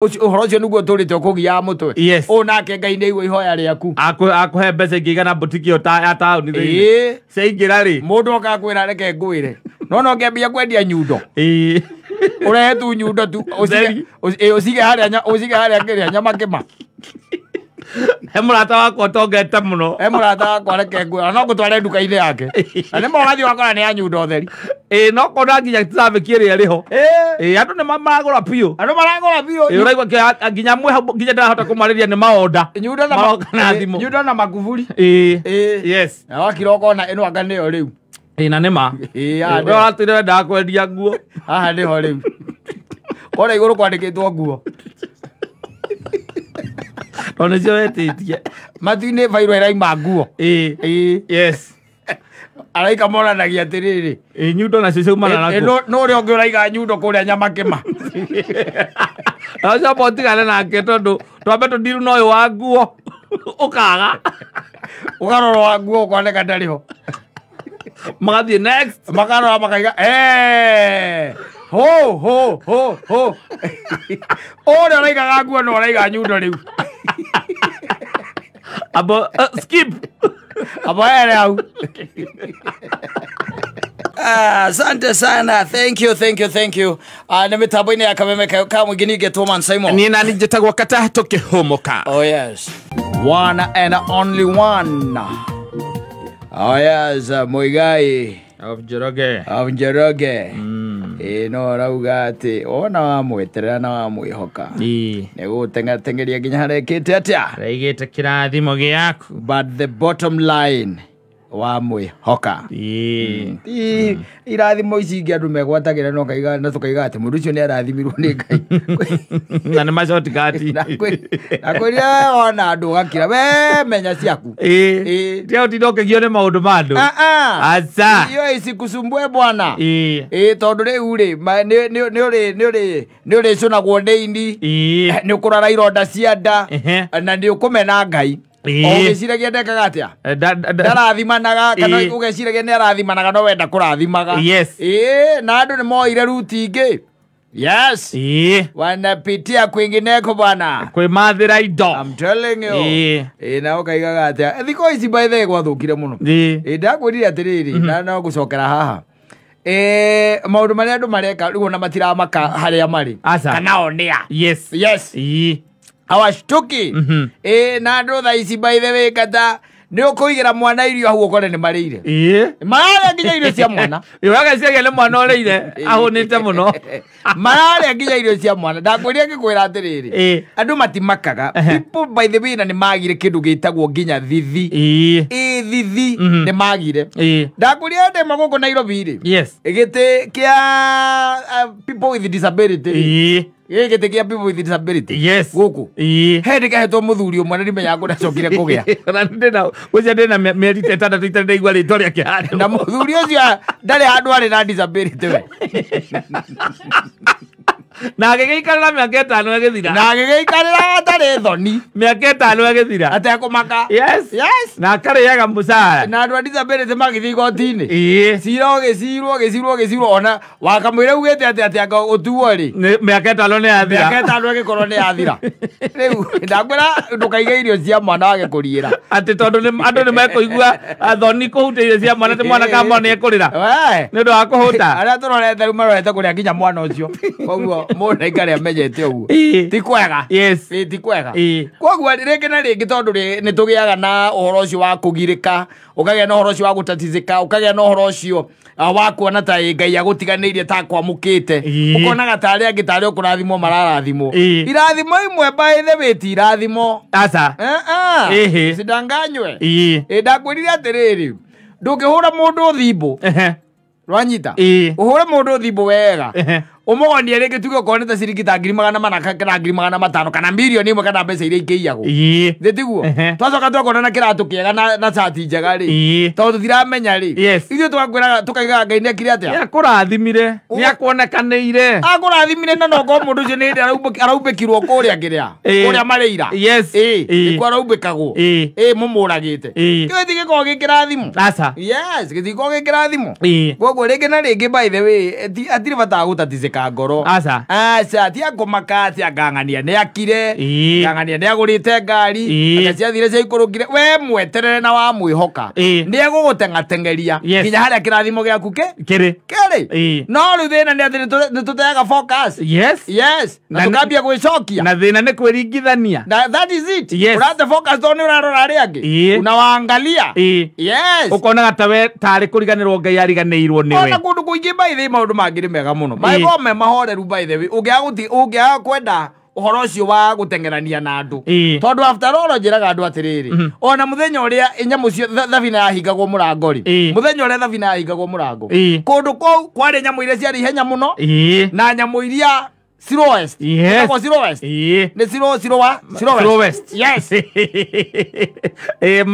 Ũhoro ũcio nĩguo ũtũrĩte ũkũgiaga mũtwe. Yes. Ũũ nake Ngai nĩ aigua ihoya rĩaku. Akũhe mbeca ingĩ igana boutique ĩyo ya taũni thĩinĩ. Ĩĩ. Ciaingĩra rĩ. Mũndũ oka akwĩra reke ngwĩre. No no ũngĩambia kwendia nyundo. Ĩĩ. Ũrehe tu nyundo tu Theri. ũcige harĩa ũcige harĩa kĩrĩa nyamakĩma. He mũrata wakwa ũtongete mũno. He mũrata wakwa reke ngwĩre no ngũtware nduka-inĩ yake. Na nĩma ũgathiĩ ũgakora nĩ ya nyundo theri. Ĩĩ no kona nginya traffic ĩrĩa ĩrĩ ho. Ĩĩ. Ĩĩ andũ nĩ maragũra biũ. Andũ maragũra biũ. Ĩĩ ũraigua nginya mwĩ hau nginya ndarahota kũmarĩria nĩ maonda. Nyundo na Maroka na thimũ. Nyundo na makuburi. Ĩĩ. Ĩĩ. Yes. Na wakira ũkona ĩno anga nĩyo rĩu. Ĩĩ na nĩ ma. Ĩĩ haha Ĩĩ, nĩho. ũratwĩra wendaga kwendia nguo. Haha nĩho rĩu. Kũrĩa igũrũ kwandĩkĩtwo nguo. Tondũ nĩcio wetĩtie. Matu-inĩ bairũ ĩraima nguo. Ĩĩ. Ĩĩ. Yes. Araika monanagia atĩrĩrĩ. Ĩĩ nyundo nacio ciaumana na Ĩ, kũ? no ũrĩa ũngĩ ũraiga nyundo kũrĩa nyamakĩma. Na ũcio amba ũtigane nake tondũ twambe tũndiru na ũyũ wa nguo. Ũkaga. Ũkarora wa nguo ũkoneka ndarĩ ho. Magathiĩ next. Makarora makaiga, ho, ho, ho, ho. Ũrĩa ũraigaga nguo no ũraiga nyundo rĩu. Abo, skip. Abo ere hau. Asante sana. Thank you, thank you, thank you. Nĩ mĩtambo-inĩ ya Kameme ka mũingĩ ningĩ Tũman Simon. Niĩ nani njĩtagwo Kata tũkĩhũmũka. Oh yes. One and only one. Oh yes, Muigai Of Njoroge. of Njoroge. Ĩĩ no arauga atĩ wona wamweterera na wamwĩhoka. Ĩĩ. Nĩ gũteng'ateng'eria nginya harekĩte atĩa? Raigĩte kĩrathimo gĩaku. But the bottom line wamwĩhoka. Ĩĩ. Ti irathimo ici ingĩ andũ megwatagĩra no kaiga na tũkaiga atĩ mũndũ ũcio nĩ arathimirwo nĩ Ngai. Na nĩ ma-shortcut. Na kwĩrira wona andũ ũgakira we menya ciaku. Ĩĩ. Ĩĩ. Tiga ũtinda ũkĩgio nĩ maũndũ ma andũ. Ah, ah. Aca. Iyo isikusumbue bwana. Ĩĩ. Ĩĩ tondũ rĩu rĩ nĩ ũrĩcũnagwo nĩ ini. Ĩĩ. Nĩ ũkũrara ironda cia nda. Ehe. Na nĩ ũkũmena Ngai. Ĩĩ. O ũgĩciragia ndekaga atĩa? Ndarathimanaga kana Ĩĩ. ũgeciragia nĩ arathimanaga no wenda kũrathimaga. Yes. Ĩĩ na andũ nĩ moire ruti ingĩ. Yes. Ĩĩ. Wanapitia kwingineko bwana. Kwĩmathĩra indo. I'm telling you. Ĩĩ. Ĩĩ na ũkaigaga atĩa? Thikũ ici by the way gwathũkire mũno. Ĩĩ. Ĩĩ ndakwĩrire atĩrĩrĩ na no gũcokera haha. Maũndũ marĩa andũ mareka rĩu ona matiramaka harĩa marĩ. Aca. Kana o nĩa. Yes. Yes. Ĩĩ. Hawashtuki. Mhm. Na andũ thaa ici by the way kata nĩ ũkũigĩra mwana irio hau ũkore nĩ marĩire. Ĩĩ. Mararĩa nginya irio cia mwana. Ĩĩ ũgagĩciria nĩ mwana ũrĩire ahũnĩte mũno. Mararĩa nginya irio cia mwana. Ndakwĩrire ngĩkwĩra atĩrĩrĩ. Ĩĩ. Andũ matimakaga. Ehe. People by the way na nĩ magire kĩndũ gĩtagwo nginya thithi. Ĩĩ. Ĩĩ thithi Mhm. nĩ magire. Ĩĩ. Ndakwĩrire ndĩ gũkũ Nairobi rĩ. Yes. Gĩtĩ kĩa people with disability. Ĩĩ. Gĩkĩ gĩtĩ kĩa people with disability. Yes. Gũkũ. Ĩĩ. He ndĩkahetwo mũthuri ũmwe na ndimenyaga kũrĩa acokire kũgĩa. Ona ndĩna gwĩcia ndĩna mĩeri ta ĩtandatũ itarĩ ndaigua rĩtwa rĩake handũ. Na mũthuri ũcio ndarĩ handũ arĩ na disability we. Na agĩgĩikarĩra mĩaka ĩtano ĩgĩthira. Na agĩgĩikarĩra atarĩ thoni. Mĩaka ĩtano ĩgĩthira. Atekũmaka. Yes. Yes. Na akarĩaga mũcara. Na andũ a disability magĩthiĩ igoti-inĩ. Ĩĩ. Cira ũgĩcirwo ũgĩcirwo ũgĩcirwo ona wakamwĩra ugĩte atĩ atĩ anga ũtuo rĩ. Nĩ mĩaka ĩtano nĩ yathira. Mĩaka ĩtano ĩgĩkorwo nĩ yathira. Rĩu ndakwĩra ndũkaige irio cia mwana wage kũriĩra. Atĩ tondũ andũ nĩ mekũigua thoni kũhutia irio cia mwana atĩ mwana ka mwana nĩ ekũrĩra. We. Nĩ ũndũ wa kũhũta. Arĩa tũrorete rĩu marorete kũrĩa nginya mwana ũcio. Koguo mũndũ aikare amenyete ũguo. Ĩĩ. Ti kwega. Yes. Ĩĩ ti kwega. Ĩĩ. Koguo rĩngĩ na rĩngĩ tondũ nĩ tũgĩaga na ũhoro ũcio wa kũgirĩka, ũkagĩa na ũhoro ũcio wa gũtatizĩka, ũkagĩa na ũhoro ũcio wa kuona ta ĩ Ngai agũtiganĩirie ta akwamũkĩte. Ĩĩ. Ũkonaga ta arĩa angĩ tarĩ o kũrathimwo mararathimwo. Ĩĩ. Irathimo imwe by the way ti irathimo. Aca. Eh, eh. Ĩhĩ. Usidanganywe. Ĩĩ. Ĩ ndakwĩrire atĩrĩrĩ, ndũngĩhũra mũndũ thimbũ. Ehe. Rwanyita. Ĩĩ. Ũhũre mũndũ thimbũ wega. Ehe. Ũmũgonie rĩngĩ tuge okorwo nĩ ta ciringi ta 400,000 kana 500,000 kana mirioni ĩmwe kana mbeca iria ingĩiyagwo. Ĩĩ. Thĩ tiguo? Ehe. Twacoka twakona na kĩratũ kĩega na cati njega rĩ. Ĩĩ. Tondũ tũtiramenya rĩ. Yes. Ithuĩ tũgakwĩraga tũkaigaga Ngai nĩ ekire atĩa? Nĩ akũrathimire. Nĩ akuonekanĩire. Akũrathimire na no korwo mũndũ ũcio nĩ hĩndĩ araumbĩkirwo kũrĩa kĩrĩa. Ĩĩ. Kũrĩa marĩira. Yes. Ĩĩ. Ĩĩ. Nĩkuo araumbĩkagwo. Ĩĩ. Ĩĩ mũmũragĩte. Ĩĩ. Kĩu tigĩkoragwo gĩ kĩrathimo. Aca. Yes, gĩtikoragwo gĩ kĩrathimo. Ĩĩ. Koguo rĩngĩ na rĩngĩ by the way, hatirĩ bata wa gũtatizĩka. gũtangĩka ngoro. Aca. Aca, ti akũmaka atĩ angang'ania nĩ akire, Ĩĩ. ngang'ania nĩ agũrĩte ngari, Ĩĩ. anga ciathire ciaikũrũkire. We mweterere na wamwĩhoka, Ĩĩ. nĩ egũgũteng'ateng'eria Yes. nginya harĩa kĩrathimo gĩaku Kĩrĩ. kĩrĩ. Ĩĩ. No rĩu thĩna nĩ atĩ nĩ tũteaga focus. Yes. Yes, na Na- tũkambia gwĩcokia. Na thĩna nĩ kwĩringithania. Na that is it. Yes. Ũrate focus tondũ nĩ ũrarora arĩa angĩ. Ĩĩ. Unawaangalia. Ĩĩ. Yes. Ũkonaga ta we tarĩ kũriganĩrwo Ngai ariganĩirwo nĩwe. Ona kũndũ kũingĩ by the way maũndũ mangĩ nĩ mega mũno. Ĩĩ. Maĩgo me mahoreru by the way. Ũngĩaga kwenda ũhoro ũcio wa gũteng'erania na andũ. Ĩĩ. Tondũ after all njĩraga andũ atĩrĩrĩ, ona mũthenya ũrĩa nyamũ cio thabina yahingagwo mũrango rĩ, Ĩĩ. mũthenya ũrĩa thabina yahingagwo mũrango, Ĩĩ. kũndũ kũu kwarĩ nyamũ iria ciarĩ ihenya mũno Ĩĩ. na nyamũ iria slowest. Yes. Ĩtagwo slowest. Ĩĩ. Nĩ slow, slower, slowest. Slowest. Yes. Ĩĩ,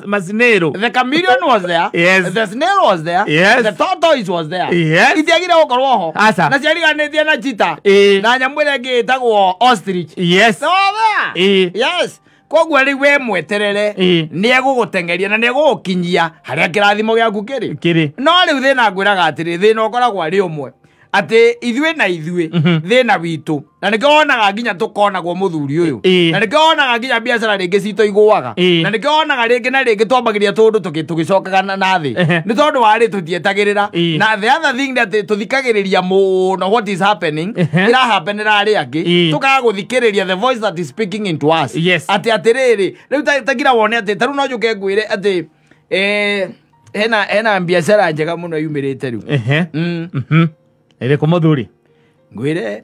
masinero. The chameleon was there. Yes. The snail was there. Yes. The tortoise was there. Yes. Itiagire gũkorwo ho. Aca. Na ciariganĩtie na cheetah. Ĩĩ. Na nyamũ ĩrĩa ĩngĩ ĩtagwo ostrich. Yes. They were there. Ĩĩ. Yes. Koguo rĩu we mweterere Ĩĩ. nĩ egũgũteng'eria na nĩ egũgũkinyia harĩa kĩrathimo gĩaku kĩrĩ. Kĩrĩ. No rĩu thĩna ngwĩraga atĩrĩ, thĩna ũkoragwo arĩ ũmwe atĩ ithuĩ na ithuĩ thĩna witũ, na nĩkĩo wonaga nginya tũkonagwo mũthuri ũyũ, Ĩĩ. na nĩkĩo wonaga nginya biacara rĩngĩ citũ igũaga, Ĩĩ. na nĩkĩo wonaga rĩngĩ na rĩngĩ twambagĩria tũndũ tũgĩcokaga na thĩ, Ehe. nĩ tondũ warĩ tũtietagĩrĩra. Ĩĩ. Na the other thing nĩ atĩ tũthikagĩrĩria mũno what is happening, Ehe. ĩrahapenera arĩa angĩ, Ĩĩ. tũkaga gũthikĩrĩria the voice that is speaking into us. Yes. Atĩ atĩrĩrĩ, rĩu ta ngira wone atĩ tarĩu no njũke ngwĩre atĩ hena biacara njega mũno yumĩrĩte rĩu. Ehe. Ĩrĩkũ mũthuri? Ngwĩre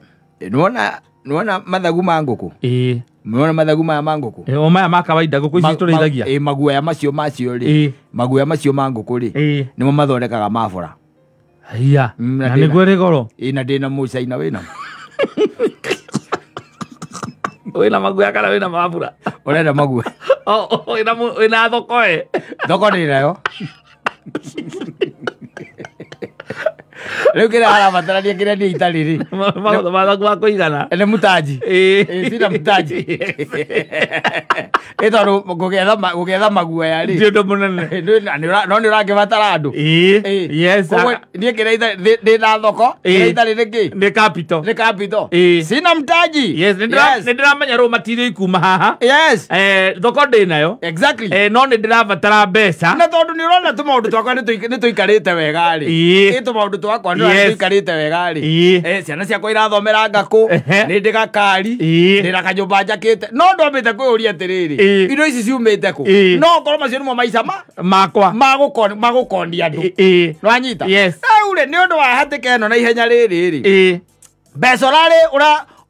nĩwona mathagu ma ngũkũ. Ĩĩ. Nĩwona mathagu maya ma ngũkũ. Ĩĩ, o maya ma kawaida ngũkũ ici tũrĩithagia. Ĩĩ, maguoya macio macio rĩ, Ĩĩ. maguoya macio ma ngũkũ rĩ, Ĩĩ. nĩmo mathondekaga mabũra. Haiya. Na Na ndĩna- nĩguo ĩrĩ goro. Ĩĩ, na ndĩna mũcaina wĩna. Wĩna maguoya kana wĩna mabura? Ũrenda maguoya. Wĩna thoko ĩ? Thoko ndĩ nayo. Rĩu kĩrĩa harabatarania kĩrĩa niĩ itarĩ rĩ, Maũndũ ma kũigana. nĩ mũtanji. Ĩĩ. Ĩĩ, sina mtaji. Ĩ tondũ gũgetha maguoya rĩ, Ti ũndũ mũnene. No nĩ ũrakĩbatara andũ. Ĩĩ. Ĩĩ. Yes. Koguo niĩ kĩrĩa itarĩ ndĩ na thoko, kĩrĩa Ĩĩ. itarĩ nĩ kĩ? Nĩ capital. Nĩ capital. Ĩĩ. Sina mtaji. Yes, nĩ ndĩramenya rĩu material ikuma haha. Yes. Thoko ndĩ nayo. Exactly. No nĩ ndĩrabatara mbeca. Na tondũ nĩ ũrona tũmaũndũ twakwa nĩ tũikarĩte wega rĩ. Ĩĩ. Ĩ tũmaũndũ twakwa nĩ Yes. tũikarĩte wega rĩ. Ĩĩ. Ciana ciakwa irathomera ngakũ, Ehe. nĩ ndĩ gakari, Ĩĩ. ndĩ na kanyũmba njakĩte. No ndwambĩte kwĩyũria atĩrĩrĩ, Ĩĩ. indo ici ciumĩte kũ? Ĩĩ. No okorwo macio nĩmo maica Makwa. magũkonia andũ. Ĩĩ. Nĩwanyita? Yes. Rĩu rĩ, nĩ ũndũ wa hatĩka ĩno na ihenya rĩrĩ rĩ, Ĩĩ. mbeca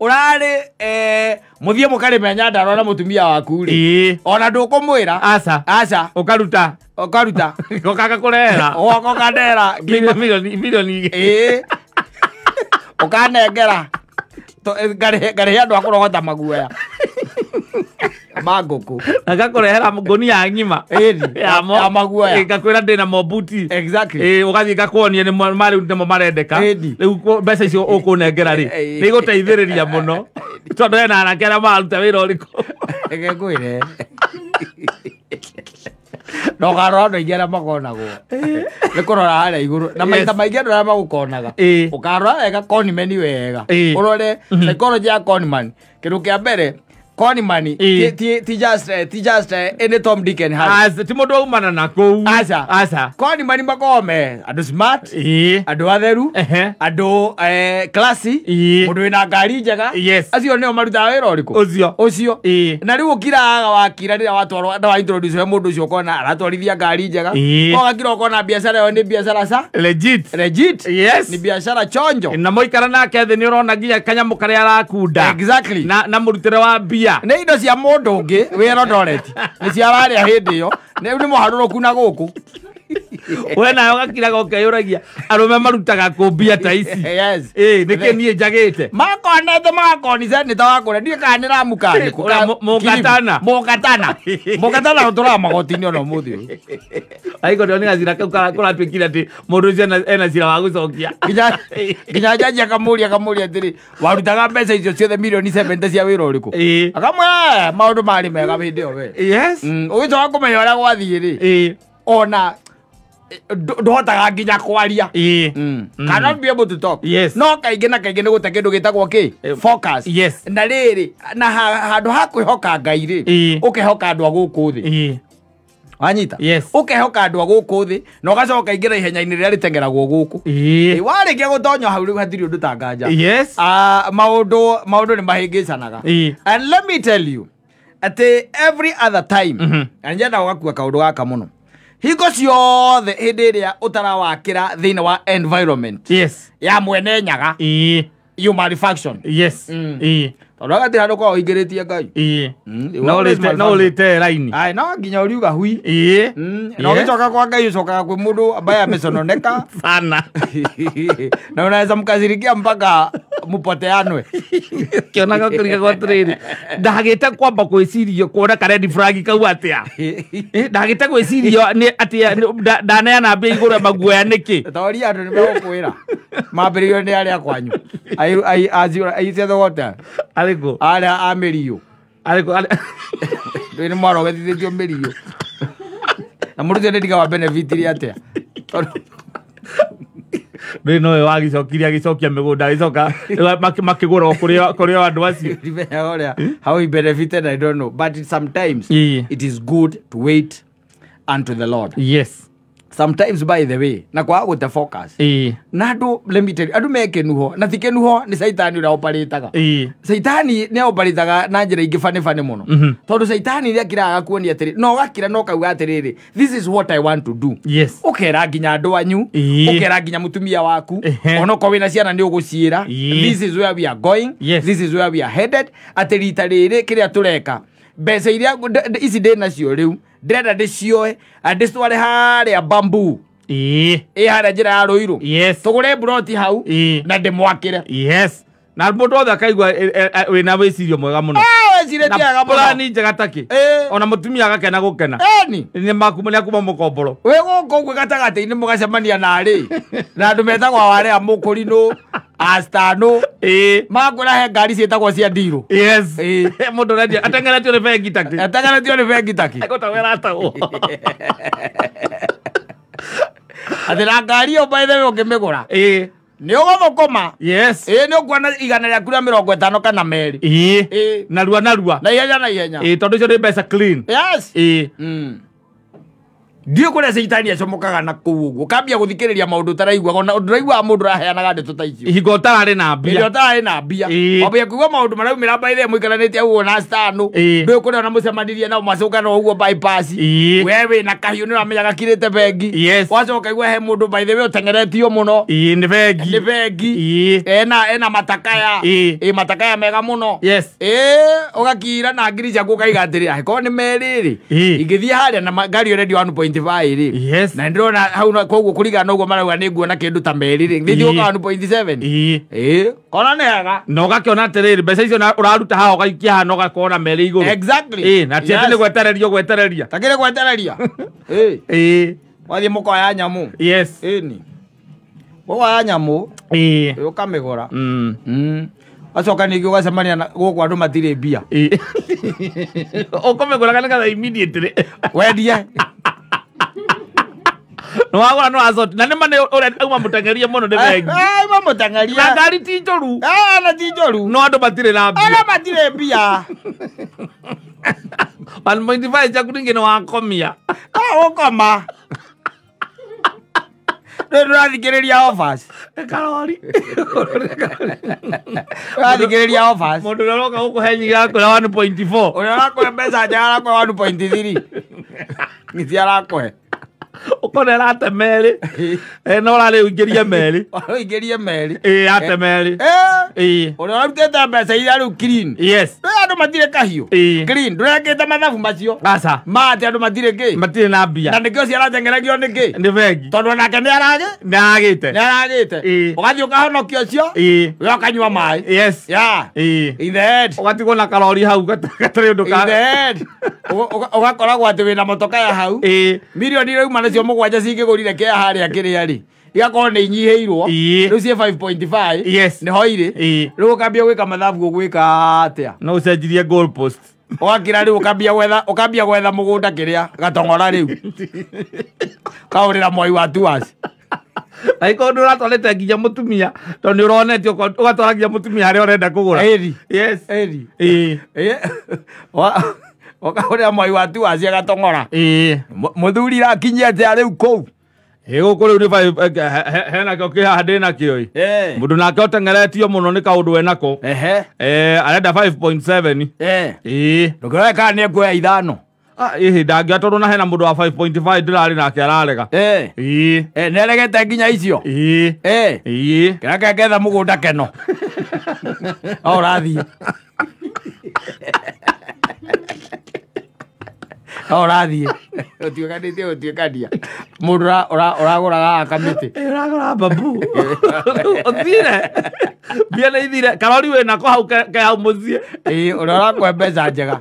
ũrarĩ mũthiĩ mũkarĩme Nyandarũa na mũtumia waku rĩ, Ĩĩ. ona ndũkũmwĩra. Aca. Aca. Ũkaruta. Ũkaruta. Ũkaga kũrehera. Ũgoka ũkandehera Milioni igĩrĩ. Ĩĩ. Ũkanengera. Ngarĩhe andũ a kũrogota maguoya ma ngũkũ. Na ngakũrehera ngũnia ng'ima. Ĩni. Ya mo. Ya maguoya. Ĩĩ, ngakwĩra ndĩna mobuti. Exactly. Ĩĩ, ũgathiĩ ngakuonia nĩ rĩu nĩmo marendeka. Ĩni. Rĩu mbeca icio ũkũnengera rĩ, Ĩĩ. nĩ igũteithĩrĩria mũno. Tondũ hena anake arĩa mararuta wĩra ũrĩkũ. Reke ngwĩre. Na ũkarora andũ aingĩ arĩa makonagwo nĩ kũrora harĩa igũrũ, na maita Yes. maingĩ andũ arĩa magũkonaga Ĩĩ. ũkarora wega conman wega, Ĩĩ. ũrore psychology ya conman. Kĩndũ kĩa mbere conman Ĩĩ. ti just any Tom Dick and Harry. Aca, ti mũndũ waumana na kũu. Aca. Aca. Conman makoragwo me andũ smart, Ĩĩ. andũ atheru, Ehe. andũ classy, Ĩĩ. mũndũ wĩna ngari njega. Yes. Acio nĩo marutaga wĩra ũrĩkũ? Ũcio. Ũcio. Ĩĩ. Na rĩu ũkiraga wakira rĩrĩa watwarwo na wa introduce mũndũ ũcio ũkona aratwarithia ngari njega. Ĩĩ. Ũgakira ũkona biacara ĩyo nĩ biacara sa Legit. legit. Yes. Ni biacara chonjo. Na mũikara nake thĩ nĩ ũrona nginya kanyamũ karĩa arakunda. Exactly. Na mũrutĩre wa mbia. Nĩ indo cia mũndũ ũngĩ wĩ Eldoret, nĩ cia warĩa hĩndĩ ĩyo, rĩu nĩ mũharũrũku na gũkũ. We nawe ũgakiraga ũkeyũragia arũme marutaga kũ mbia ta ici. Yes. Ĩĩ, nĩkĩ niĩ njagĩte? Makonete magakonise nĩ ta wakũrĩa ndiĩ kana nĩ Lamu kana nĩ kũ. Ũrĩa Mũkatana. Mũkatana. Mũkatana ũtũraga magoti-inĩ ona ũmũthĩ ũyũ. Aiko ndĩrona gacira kau kũratuĩkire atĩ mũndũ ũcio ena cira wa gũcokia. Nginya jaji akamũria atĩrĩ, warutaga mbeca icio ciothe mirioni 70 cia wĩra ũrĩkũ? Ĩĩ. Akamwĩra maũndũ marĩ mega hĩndĩ ĩyo we. Yes. Ũgĩcoka kũmenya ũrĩa gwathiĩ rĩ, Ĩĩ. ona Ndũhotaga nginya kwaria. Cannot be able to talk. Yes. No kaingĩ na kaingĩ nĩ gũte kĩndũ gĩtagwo kĩ? Focus. Yes. Na rĩrĩ na handũ ha kwĩhoka Ngai rĩ, ũkehoka andũ a gũkũ thĩ. Wanyita? Yes. Ũkehoka andũ a gũkũ thĩ na ũgacoka ingĩra ihenya-inĩ rĩrĩa rĩteng'eragwo gũkũ. Warĩkia gũtonya hau rĩu hatirĩ ũndũ ta nganja. Yes. Maũndũ nĩ mahĩngĩcanaga. And let me tell you atĩ every other time, na nyendaga ũgakua kaũndũ gaka mũno, hingo ciothe hĩndĩ ĩrĩa ũtarawakĩra thĩinĩ wa environment Yes. ya mwene Nyaga, you malfunction. Yes. Tondũ agatirĩ handũ koragwo ũingĩrĩtie Ngai. No ũrĩte raini. Ai, no nginya ũriuga hui. Na ũgĩcoka kwa Ngai ũcokaga kwĩ mũndũ ambaye amesononeka sana. Na unaweza mkazirikia mpaka mupoteanwe. Kĩonaga kũriga atĩrĩrĩ, ndagĩte kwamba gwĩciria kuona ka red flag kau atĩa. Ndagĩte gwĩciria nĩ atĩa ndaneana mbia igũrũ maguoya nĩkĩ. Toria andũ nĩ megũkwĩra mambĩrĩirio nĩ arĩa kwanyu. Ai aciathogote. Arĩkũ? Arĩa a mĩriũ. Arĩkũ? Ndũĩ nĩ mwarogethithĩtio mĩriũ. Na mũndũ ũcio nĩ ndiga wa benefitire atĩa. Ndũĩ nowe wagĩcokirie agĩcokia mĩgũnda agĩcoka makĩgũra kũrĩ o andũ acio. Ndimenyaga ũrĩa how he benefited, I don't know, but sometimes it is good to wait unto the Lord. Yes. Sometimes, by the way, na kwaga gũte focus. Na andũ, let me tell you, andũ me kĩnuho na ti kĩnuho nĩ caitani ũrĩa oparĩtaga. Caitani nĩ oparĩtaga na njĩra ingĩ bane bane mũno. Tondũ caitani nĩ akiraga kuonia atĩrĩ, no ũgakira no ũkauga atĩrĩrĩ, this is what I want to do. Yes. Ũkera nginya andũ anyu, ũkera nginya mũtumia waku, onokorwo wĩna ciana nĩ ũgũciĩra, this is where we are going. Yes. This is where we are headed. Atĩ rita rĩrĩ kĩrĩa tũreka, mbeca iria ici ndĩ nacio rĩu ndĩrenda ndĩcioe ndĩcitware harĩa bamboo. Ĩ harĩa njĩra ya Rũirũ. Yes. Tũgũre mburoti hau na ndĩmwakĩre. Yes. Na mũndũ wothe akaigua wĩna wĩcirio mwega mũno. Wĩcirĩtie wega mũno. Plani njega takĩ. Ona mũtumia agakena gũkena. Ĩni. Nĩ akuma mũkomboro. Wĩ gũkũ ũguo gatagatĩ-inĩ mũgacemania na arĩ na andũ metagwo arĩa mũkũrinũ astano. Makwĩra he ngari ciĩtagwo cia ndirũ. Yes. Mũndũ ũrendia ateng'eretio nĩ bengi takĩ. Ateng'eretio nĩ bengi takĩ. Egũtagwo ĩratagwo. Atĩ na ngari ĩyo by the way ũngĩmĩgũra. Nĩ ũgũthũkũma. Yes. Nĩ ũkuona 150 kana 200. Narua narua. Na ihenya na ihenya. Tondũ icio nĩ mbeca clean. Yes. Ndiũĩ kũrĩa caitani acomokaga na kũu ũguo. Ũkambia gũthikĩrĩria maũndũ ũtaraiguaga, ona ndũraiguaga mũndũ ũraheanaga ndeto ta icio. Hingo ũtararĩ na mbia. Hĩndĩ ũtararĩ na mbia. Wambia kũigua maũndũ maraumĩra by the way mũikaranĩtie ũguo na stano. Ndũĩ kũrĩa ona mũcemanirie nao macũkana ũguo bypass. We wĩna kahiũ nĩ ũramenya gakirĩte bengi. Yes. Wacoka igua he mũndũ by the way ũteng'eretio mũno. Nĩ bengi. Nĩ bengi. Ena matakaya. Matakaya mega mũno. Yes. Ũgakira na ngiri ciaku ũkaiga atĩrĩ, angĩkorwo nĩ merĩ rĩ, ingĩthiĩ harĩa na ngari ũrendio 1.5 rĩ. Yes. Na ndĩrona hau koguo kũringana na ũguo marauga nĩ nguona kĩndũ ta merĩ rĩ, nĩ thiũka 1.7. Kona nĩ hega. Na ũgakĩona atĩrĩrĩ, mbeca icio ũraruta haha ũgaikia haha na ũgakorwo na merĩ igũrũ. Exactly. Na ti atĩ nĩ gwetereria ũgwetereria. Ta kĩrĩ gwetereria. Wathiĩ mũkoya nyamũ. Yes. Ĩni. Mũkoya nyamũ. Ũkamĩgũra. Wacoka ningĩ ũgacemania na gũkũ andũ matirĩ mbia. Ũkũmĩgũraga nĩgetha immediately. Wendie. No wagũra no acoti. Na nĩ ma nĩ ũrĩa auma mũteng'erie mũno nĩ bengi. Auma mũteng'erie. Na ngari ti njũru. Na ti njũru. No andũ matirĩ na mbia. Andũ matirĩ mbia. 1.5 ciaku ningĩ nĩ wakomia. Ũkoma. Rĩu ndũrathikĩrĩria offers. Karori. Ndũrathikĩrĩria offers. Mũndũ ũrĩa ũroka gũkũhe nyingi arakũhe 1.4. Ũrĩa ũrakũhe mbeca njega arakũhe 1.3. Nĩ arakũhe. Ũkona ĩrate merĩ. No ũrarĩ ũingĩrie merĩ. Ũingĩrie merĩ. Ate merĩ. Ũrĩa ũrarutĩte mbeca iria rĩu clean. Yes. Rĩu andũ matirĩ kahiũ. Clean. Ndũrekĩte mathabu macio. Aca. Ma atĩ andũ matirĩ kĩ. Matirĩ na mbia. Na nĩkĩo ciarateng'eragio nĩ kĩ. Nĩ bengi. Tondũ onake nĩ aragĩ. Nĩ aragĩte. Nĩ aragĩte. Ũgathiĩ ũkahonokia ũcio. We ũkanyua maĩ. Yes. Yeah. In the head. Ũgatigwo na karori hau gatarĩ ũndũ ka. In the head. Ũgakoragwo atĩ wĩna motoka ya hau. Mirioni irauma nacio mũgwanja cingĩgũrire kĩa harĩa kĩrĩa rĩ, igakorwo nĩ inyihĩirwo. Rĩu ciĩ 5.5. Yes. Nĩho irĩ. Rĩu ũkambia gwĩka mathabu ũgwĩka atĩa? No ũcenjirie goal post. Ũgakira rĩu ũkambia gwetha mũgũnda kĩrĩa gatong'ora rĩu. Kaũrĩra mwai wa tuas. Angĩkorwo nĩ ũratwarĩte nginya mũtumia tondũ nĩ ũronetio ũgatwara nginya mũtumia harĩa ũrenda kũgũra. Yes. Ĩĩ. Ũkaũrĩra mwai wa tuas agatong'ora. Ĩĩ. Mũthuri rakinyia atĩa rĩu kũu? Ĩ gũkũ rĩu nĩ hena kĩo kĩ haha ndĩ nakĩo ĩ. Mũndũ nake ũteng'eretio mũno nĩ kaũndũ enako. Arenda 5.7. Ĩĩ. Ndũkĩrore kana nĩ ekuoya 5. Ĩhĩ ndangĩoya tondũ na hena mũndũ wa 5.5 ndĩrarĩ nake ararega. Ĩĩ. Nĩaregete nginya icio? Ĩĩ. Ĩĩ. Kĩrĩa keketha mũgũnda keno. O ũrathiĩ. O ũrathiĩ. Ũtuĩkanĩtie gũtuĩkania. Mũndũ ũragũraga kamĩtĩ. Ũragũra babu. Ũthire. Mbia nĩ ithire. Karori wĩnako hau ke hau mũciĩ. Ĩĩ, ũrĩa ũrakũhe mbeca njega.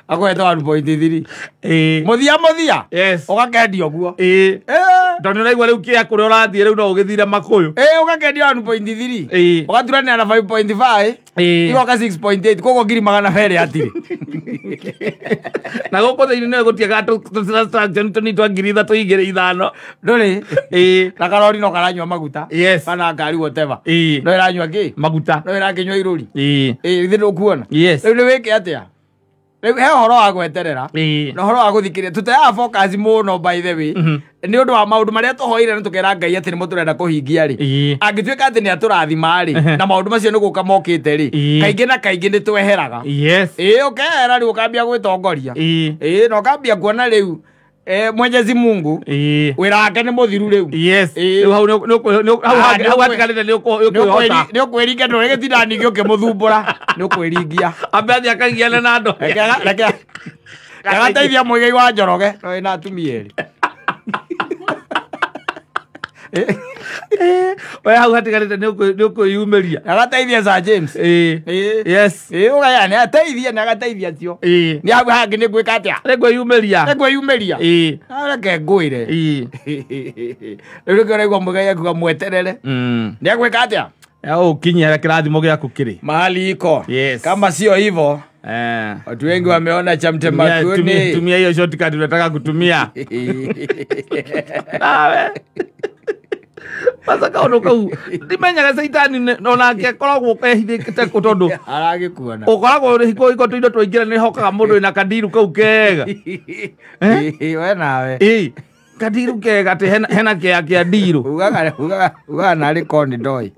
Akwete 1.3. Ĩĩ. Mũthia. Yes. Ũgakendia ũguo. Ĩĩ. Tondũ nĩ ũraigua rĩu kĩa kũrĩa ũrathiĩ rĩu no ũgĩthire makũyũ. Ĩĩ, ũgakendia 1.3. Ĩĩ. Ũgaturanĩra na 5.5. Ĩĩ. Igoka 6.8 koguo 200,000 hatirĩ. Na gũkũ thĩinĩ nĩ gũtiaga tũtransaction tũnini twa 3,000 2, 5. Ndũrĩ. Ĩĩ. Na karori no karanyua maguta. Yes. Kana ngari whatever. Ĩĩ. No ĩranyua kĩ? Maguta. No ĩrakĩnyua irũri. Ĩĩ. Ĩĩ, ithe ndũkuona. Yes. Rĩu nĩ wĩke atĩa? Rĩu he ũhoro wa gweterera. Ĩĩ. Na ũhoro wa gũthikĩrĩria tũteaga focus mũno by the way. Nĩ ũndũ wa maũndũ marĩa tũhoire na tũkera Ngai atĩ nĩmo tũrenda kũhingia rĩ. Angĩtuĩka atĩ nĩ atũrathima rĩ, na maũndũ macio nĩ gũka mokĩte rĩ, kaingĩ na kaingĩ nĩ tweheraga. Yes. Ĩĩ, ũkehera rĩu ũkambia gwĩtongoria. Ĩĩ. Ĩĩ, na ũkambia kuona rĩu Mwenyezi Mungu Ĩĩ. wĩra wake nĩ mũthiru rĩu. Yes. Ĩĩ. Rĩu hau hau hatigarĩte nĩ ũkwĩhota. Nĩ ũkwĩringia ndũrĩ gĩtinda ningĩ ũkĩmũthumbũra. Nĩ ũkwĩringia. Ambe athiĩ akagiane na andũ. Reke agateithia mũigai wa Njoroge no ĩna atumia erĩ. We hau hatigarĩte nĩ ũkwĩyumĩria. Agateithia Sir James. Ĩĩ. Yes. Ĩĩ, ũgaya nĩ ateithia nĩ agateithia acio. Ĩĩ. Nĩ hau hangĩ nĩ gwĩka atĩa? Nĩ kwĩyumĩria. Nĩ kwĩyumĩria. Ĩĩ. Reke ngwĩre. Ĩĩ. Rĩu nĩkĩo ũraigua mũigai akiuga mweterere. Nĩ agwĩka atĩa? Ũkinyia kĩrathimo gĩaku kĩrĩ. Mahali iko. Yes. Kama sio hivyo. Watu wengi wameona cha mtema kuni. Tumia hiyo shortcut unataka kutumia. Nawe. Sasa kaũndũ kau ndimenyaga caitani onake akoragwo ehithĩte kũ tondũ aragĩkuona. Ũkoragwo hingo hingo tũindo twaingĩra nĩ hokaga mũndũ wĩna kandiru kau kega. We nawe. Ĩĩ. Kandiru kega atĩ hena kĩa kĩa ndiru. Ugaga narĩ korwo nĩ ndoĩ.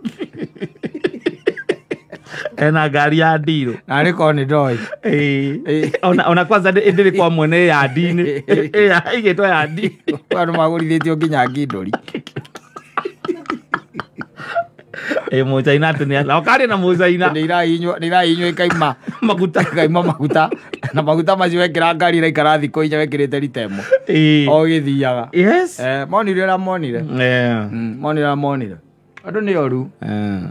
Hena ngari ya ndiru. Narĩ korwo nĩ ndoĩ. Ĩĩ. Ona kwanza ndĩrĩ kwa mwene ya ndini. Ĩgĩtwo ya ndini. Andũ magũrithĩtio nginya ngindũri. Ĩĩ mũcaina atĩ nĩ na ũkarĩ na mũcaina. Nĩ irahinywo ĩkaima maguta. Ĩkaima maguta. Na maguta macio wekĩra ngari ĩraikara thikũ 4 wekĩrĩte ritemo. Ĩĩ. O gĩthiaga. Yes. Monire ũrĩa monire. Monire ũrĩa monire. Andũ nĩ oru.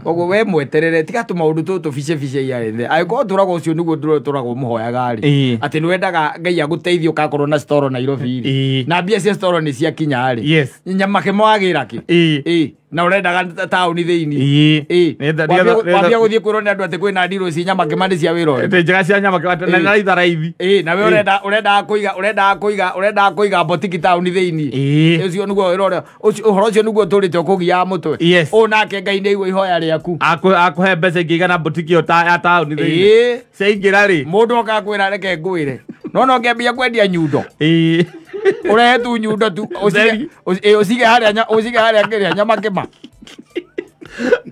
Koguo we mweterere tiga tũmaũndũ tũtũ bice bice iarĩ thĩ. Angĩkorwo tũragwo ũcio nĩguo tũragwo mũhoyaga rĩ. Atĩ nĩ wendaga Ngai agũteithie ũgakorwo na storo Nairobi rĩ. Na mbia cia storo nĩ ciakinya rĩ. Yes. Nyama kĩmwagĩra kĩ. Ĩĩ. Na ũrendaga taũni thĩinĩ. Ĩĩ. Wambia gũthiĩ kwĩrwo nĩ andũ atĩ kwĩna ndirũ ci nyama kĩma nĩ cia wĩra ũyũ. Atĩ njega cia nyama kĩma na raitha raithi. Ĩĩ, na we ũrendaga kũiga botiki taũni thĩinĩ. Ũcio nĩguo wĩra ũrĩa ũhoro ũcio nĩguo tũrĩte ũkũgiaga mũtwe. Yes. Ũũ nake Ngai nĩ aigua ihoya rĩaku. Akũhe mbeca ingĩigana botiki ĩyo ya taũni thĩinĩ. Ĩĩ. Ciaingĩra rĩ. Mũndũ oka akwĩra reke ngwĩre. No no ũngĩambia kwendia nyundo. Ĩĩ. Ũrehe tu nyundo tu ũcige harĩa ũcige harĩa kĩrĩa nyama kĩma.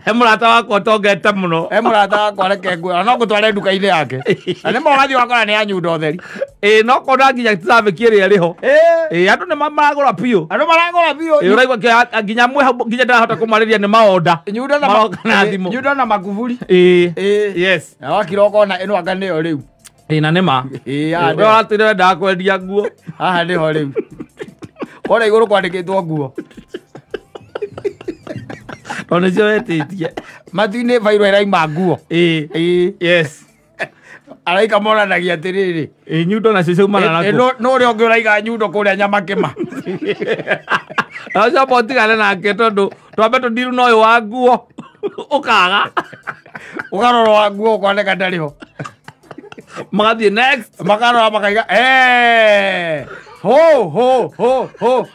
He mũrata wakwa ũtongete mũno. He mũrata wakwa reke ngwĩre no ngũtware nduka-inĩ yake. Na nĩ ma ũgathiĩ ũgakora nĩ ya nyundo theri. Ĩĩ no kona nginya traffic ĩrĩa ĩrĩ ho. Ĩĩ andũ nĩ maragũra biũ. Andũ maragũra biũ. Ĩĩ ũraigua nginya mwe hau nginya ndarahota kũmarĩria nĩ maonda. Nyundo na maroka na thimũ. Nyundo na makuburi. Ĩĩ. Ĩĩ. Yes. Na wakira ũkona ĩno anga nĩyo rĩu. Ĩĩ na nĩ ma. Ĩĩ haha nĩho. Ũratwĩra wendaga kwendia nguo. Haha nĩho rĩu. Kũrĩa igũrũ kwandĩkĩtwo nguo. Tondũ nĩcio wetĩtie. Matu-inĩ bairũ ĩraima nguo. Ĩĩ. Ĩĩ. Yes. Araika monanagia atĩrĩrĩ. Ĩĩ nyundo nacio ciaumana na kũ? No ũrĩa ũngĩ ũraiga nyundo kũrĩa nyama kĩma. Ũcio amba ũtigane nake tondũ twambe tũndiru na ũyũ wa nguo. Ũkaga. Ũkarora wa nguo ũkoneka ndarĩ ho. Magathiĩ next. Makarora makaiga ho ho ho ho.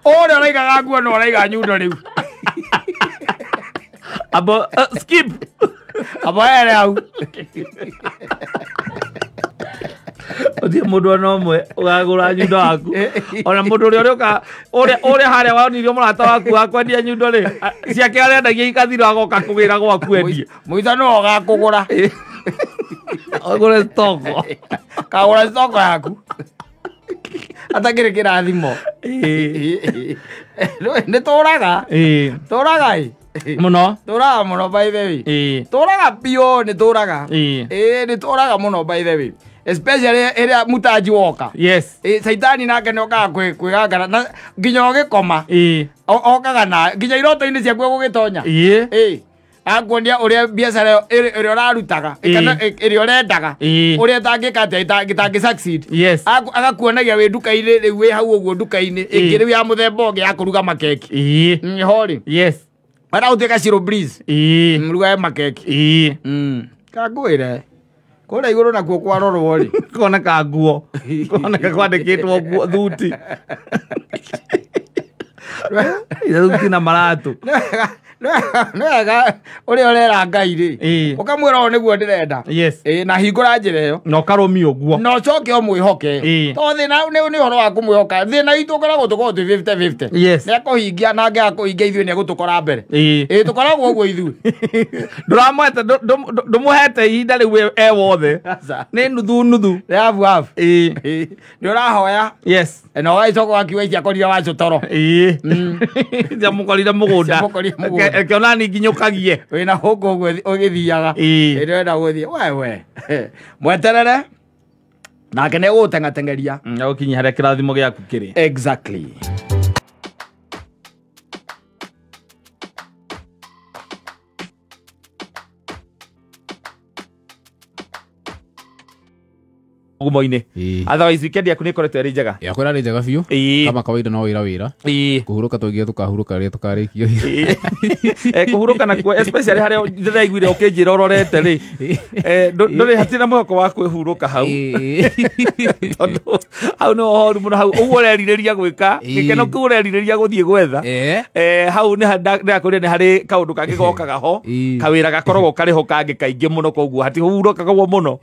Ũrĩa ũraigaga nguo no ũraiga nyundo rĩu. Abo skip. Abo ere hau. Uthie mundu ona umwe ugagura nyundo waku ona mundu uria urioka uria haria wonirio murata waku wa kwendia nyundo ri ciake arendagia ikathira agoka kugira gwaku endie muitha no ugakugura ugure stoko kagura stoko yaku atakiri kirathimo ni turaga turaga muno turaga muno by the way turaga bio ni turaga ni turaga muno by the way especially area mutaji woka. Yes. Saitani nake niokaga kwigangara na nginya ugikoma okaga na nginya iroto-ini ciaku egugitonya akuonia uria biacara ĩrĩa ũrarutaga kana ĩrĩa ũrendaga ũrĩa ĩtangĩka atĩa ĩtangĩ succeed. Yes. Agakuonagia wĩ nduka-inĩ rĩu wĩ hau ũguo nduka-inĩ ĩngĩ rĩu ya mũthemba ũngĩ ya kũruga makeki hori. Yes. Wenda gũtuĩka Shiro Breeze mrugage makeki kangwĩre kũrĩa igũrũ nakuo kwarorwo rĩ koneka nguo koneka kwandĩkĩtwo nguo thuti thuti na maratũ nĩwega ũrĩa ũrera Ngai rĩ ũkamwĩra ũũ nĩguo ndĩrenda na hingũra njĩra ĩyo na ũkarũmia ũguo na ũcoke ũmwĩhoke to thĩna nĩ ũhoro wa kũmwĩhoka thĩna itũ ũkoragwo tũkoragwo twĩ 50-50 nĩekũhingia na angĩaga kũhingia ithuĩ nĩegũtũkora mbere tũkoragwo ũguo ithuĩ ndũramwete ndũmũhete ihinda rĩu e wothe nĩ nuthu nuthu nĩ habu habu nĩ ũrahoya yes na ũgagĩcoka ũgakiuga iciakorire wacu toro ciamũkorire mũgũnda ekiona ni nginyũkagie wĩna gũkũ ũguo ũgĩthiaga ĩrenda gũthiĩ wewe mweterere nake nĩ egũgũteng'ateng'eria agũkinyia harĩa kĩrathimo gĩaku kĩrĩ. Exactly. Gumo-inĩ otherwise weekend yaku nĩ ĩkoretwo ĩrĩ njega yakwa ĩrarĩ njega biũ kama kawaida no wĩra wĩra kũhurũka twaigire tũkahurũka rĩrĩa tũkarĩkio kũhurũka nakuo especially harĩa ndĩraiguire ũkĩnjĩra ũrorete rĩ ndũrĩ hatirĩ na mwĩhoko wa kwĩhurũka hau tondũ hau nĩ ũhoru mũno hau ũguo ũrerirĩria gwĩka gĩkeno kĩu ũrerirĩria gũthiĩ gwetha hau ndĩrakwĩrire nĩ harĩ kaũndũ kangĩ gokaga ho kawĩra gakoragwo karĩ ho kangĩ kaingĩ mũno koguo hatihurũkagwo mũno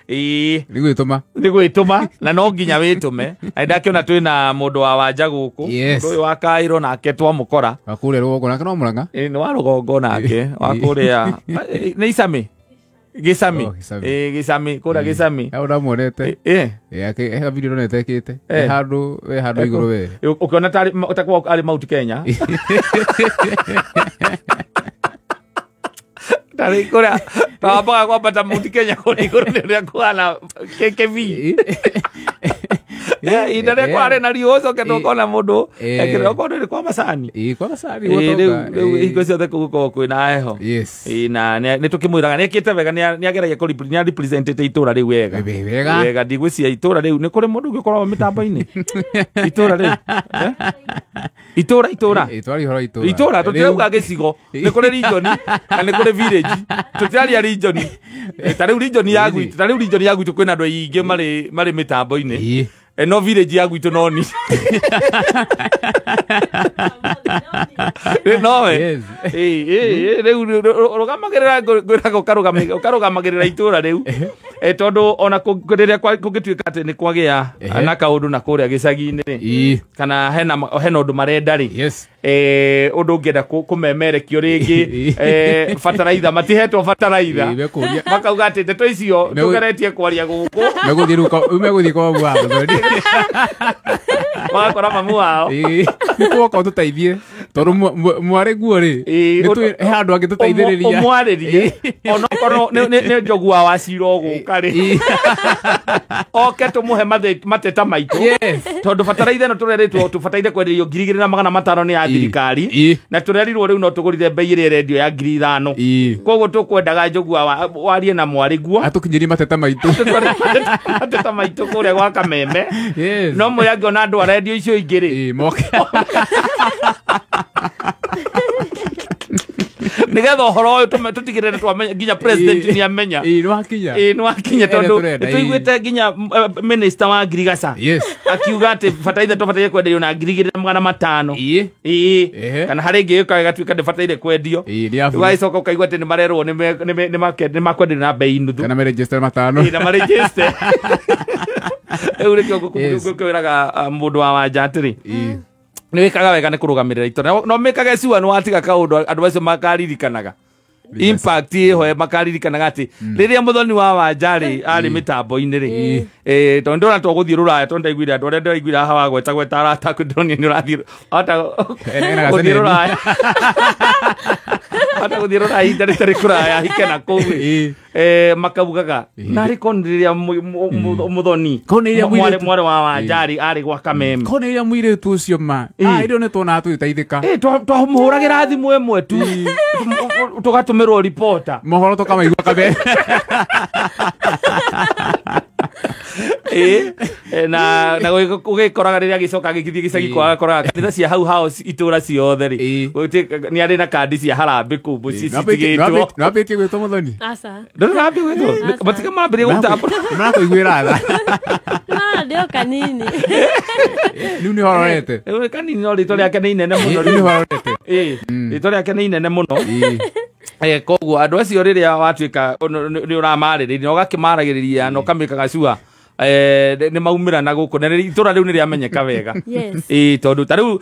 nĩ gwĩtũma nĩ gwĩtũma na no nginya wĩtũme na ndakĩona twĩna mũndũ wa wanja gũkũ mũndũ ũyũ wa Kairo nake twamũkora wa kũrĩa rũgongo nake no Mũrang'a nĩ wa rũgongo nake wa kũrĩa nĩ Icamĩ Gĩcamĩ Gĩcamĩ kũrĩa Gĩcamĩ hau ndamuonete he video ndonete ĩkĩte handũ we handũ igũrũ we ũkĩona takorwo arĩ Mount Kenya tarĩ kũrĩa twambaga kwambata Mount Kenya kũrĩa igũrũ nĩ ũrĩa kũhana KKV ihinda rĩa kwarĩ na riũa ũcoke tũkona mũndũ ekĩrĩra okorwo nĩ kwa macani kwa macani rĩu hingo ciothe kũu gũkoragwo kwĩna heho na nĩ tũkĩmwĩraga nĩ ekĩte wega nĩ ageragia nĩ arepresentĩte itũra rĩu wega wega ndigwĩciria itũra rĩu nĩ kũrĩ mũndũ ũngĩ ũkoragwo mĩtambo-inĩ itũra rĩu itũra itũra itũra tũtirauga gĩcigo nĩ kũrĩ region na nĩ kũrĩ village tũtiraria region ta rĩu region ya gwitũ ta rĩu region ya gwitũ kwĩna andũ aingĩ marĩ mĩtambo-inĩ no village ya gwitũ no ni nowe rĩu rũgamagĩrĩra ngwĩraga ũkarũgamagĩrĩra itũra rĩu tondũ ona rĩrĩa kũngĩtuĩka atĩ nĩ kwagĩa na kaũndũ na kũrĩa gĩcagi-inĩ rĩ kana hena ũndũ marenda rĩ ũndũ ũngĩenda kũmemerekio rĩngĩ bataraitha matihetwo bataraitha makauga atĩ ndeto icio tũgeretie kwaria gũkũ megũthiĩ kwa mamu wao magakora mamu wao nĩkũgoka ũtũteithie tondũ mwarĩ guo rĩ he handũ angĩtũteithĩrĩria ũmwarĩrie onokorwo nĩ njogu wa Wacira ũgũka rĩ oke tũmũhe mateta maitũ tondũ bataraitha ĩno tũrerĩtwo tũbataire kwenderio 2500 nĩ ya thirikari na tũrerirwo rĩu no tũgũrire bei ĩrĩa ĩrendio ya 5000 koguo tũkwendaga njogu warie na mwarĩ guo atũkinyĩrie mateta maitũ mateta maitũ kũrĩa gwa Kameme no mwĩre angĩona andũ arendio icio ingĩ rĩ Nĩgetha ũhoro ũyũ tũtigĩrĩre twamenya nginya president nĩ amenya. Ĩĩ nĩ wakinya. Ĩĩ nĩ wakinya tondũ nĩtũiguĩte nginya minister wa ngirigaca. Yes. Akiuga atĩ bataraitha tũbataire kwenderio na 2500. Ĩĩ. Ĩĩ. Kana harĩ ĩngĩ ĩũkaga ĩgatuĩka ndĩbataire kwendio. Ĩĩ nĩ abu. Ũgagĩcoka ũkaigua atĩ nĩmarerwo nĩmakwenderio na bei nuthu. Kana maregister matano. Ĩĩ na maregister. Rĩu nĩkĩo ngũkwĩraga mũndũ wa Wanja atĩrĩ. Nĩ wĩkaga wega nĩ kũrũgamĩrĩra itũra. No mĩkage cua nĩ watiga kaũndũ andũ acio makaririkanaga. Impact ĩho makaririkanaga atĩ rĩrĩa mũthoni wa Wanja rĩ arĩ mĩtambo-inĩ rĩ tondũ ndĩrona tũgũthiĩ rũraya tondũ ndaiguire andũ arĩa ndĩraiguire haha wagweta gweta arata aku ndĩronire nĩ ũrathiĩ ata gũthiĩ rũraya ata gũthiĩ rũraya ihinda rĩtarĩ kũraya hike na kũu rĩ makaugaga narĩ korwo nĩ rĩrĩa mũthoni mwarĩ wa Wanja rĩ arĩ gwa Kameme. Korwo nĩ rĩrĩa mũirĩtu ũcio ma ĩrĩa nĩ tuonaga tũgĩteithĩka. Twamũhũragĩra thimũ ĩmwe tu tũgatũmĩrwo reporter mohoro tũkamaigua Kameme. Na ũgĩkoraga rĩrĩa agĩcoka agĩthiĩ gĩcagi kwao agakoraga kanitha cia hau hao itũra ciothe rĩ nĩ arĩ na kandi cia harambĩ kũu mũciĩ citigĩtwo. Nĩwambĩtie gwĩtwo mũthoni? Aca. Ndũrĩ wambia gwĩtwo? Matiga marambĩrĩria gũtambũra. Nĩmarakũiguĩra tha. Nĩmarandĩ o kanini. Rĩu nĩ hororete. Rĩu kanini no rĩtwa rĩake nĩ inene mũno. Rĩu nĩ hororete. Rĩtwa rĩake nĩ inene mũno. Koguo andũ acio rĩrĩa watuĩka nĩ ũramarĩrĩria na ũgakĩmaragĩrĩria na ũkamĩkaga cua nĩ maumĩra na gũkũ na itũra rĩu nĩ rĩamenyeka wega. Tondũ ta rĩu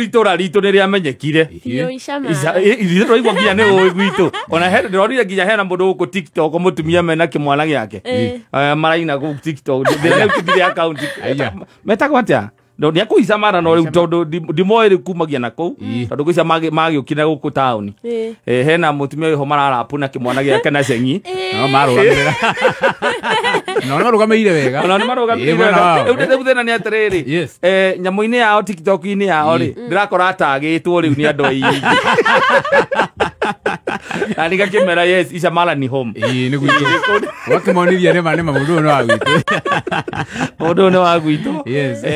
itũra ritũ nĩ rĩamenyekire. Ithuĩ tũraigua nginya nĩ ũĩ gwitũ. Ona ndĩronire nginya hena mũndũ gũkũ TikTok mũtumia mena kĩmwana gĩake maraina gũkũ TikTok. Rĩu ndirĩ account. Metagwo atĩa? Nĩ akũica mara no rĩu tondũ ndimoĩ rĩu kumagia na kũu tondũ kũica magĩũkire gũkũ taũni. Hena mũtumia wĩho mararapu na kĩmwana gĩake na cengi. No marũgamĩrĩra. No nĩmarũgamĩrĩire wega. Ona nĩmarũgamĩrĩire wega. Rĩu thĩna nĩ atĩrĩrĩ nyamũ-inĩ yao TikTok-inĩ yao rĩ ndĩrakora atagĩtwo rĩu nĩ andũ aingĩ. Na nĩgakĩmera yes Ica Mara ni home. Ĩĩ nĩ gwitũ. Wakĩmonithia nĩ ma mũndũ ũyũ nĩ wa gwitũ. Mũndũ ũyũ nĩ wa gwitũ.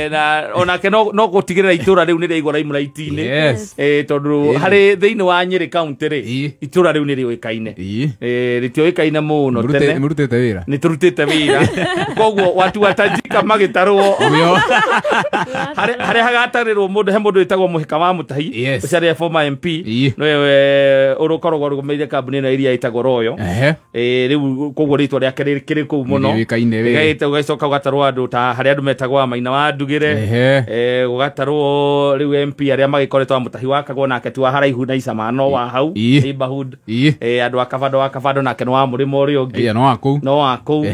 Na onake no gũtigĩrĩra itũra rĩu nĩ rĩaigwo limelight-inĩ. Tondũ harĩ thĩinĩ wa Nyĩrĩ county rĩ itũra rĩu nĩ rĩũĩkaine. Rĩtiũĩkaine mũno tene. Nĩmũrutĩte wĩra. Nĩ tũrutĩte wĩra. Koguo watu watajika magĩtarwo. Harĩa hagatarĩrwo mũndũ he mũndũ wĩtagwo Mũhĩka wa Mũtahi ũcio arĩ former MP nĩwe ũrũkoragwo arũgamĩrĩire kambuni ĩno ĩrĩa ĩtagwo Royal. Rĩu koguo rĩtwa rĩake rĩkĩrĩ kũu mũno. Ũgacoka ũgatarwo andũ ta harĩa andũ metagwo Maina wa Ndugĩre. Gũgatarwo rĩu MP arĩa magĩkoretwo wa Mũtahi wakagwo nake ti wa haraihu na Ica Mara no wa hau neighborhood. Andũ a Kabando wa Kabando nake nĩ wa mũrĩma ũrĩa ũngĩ. No wa kũu. No wa kũu.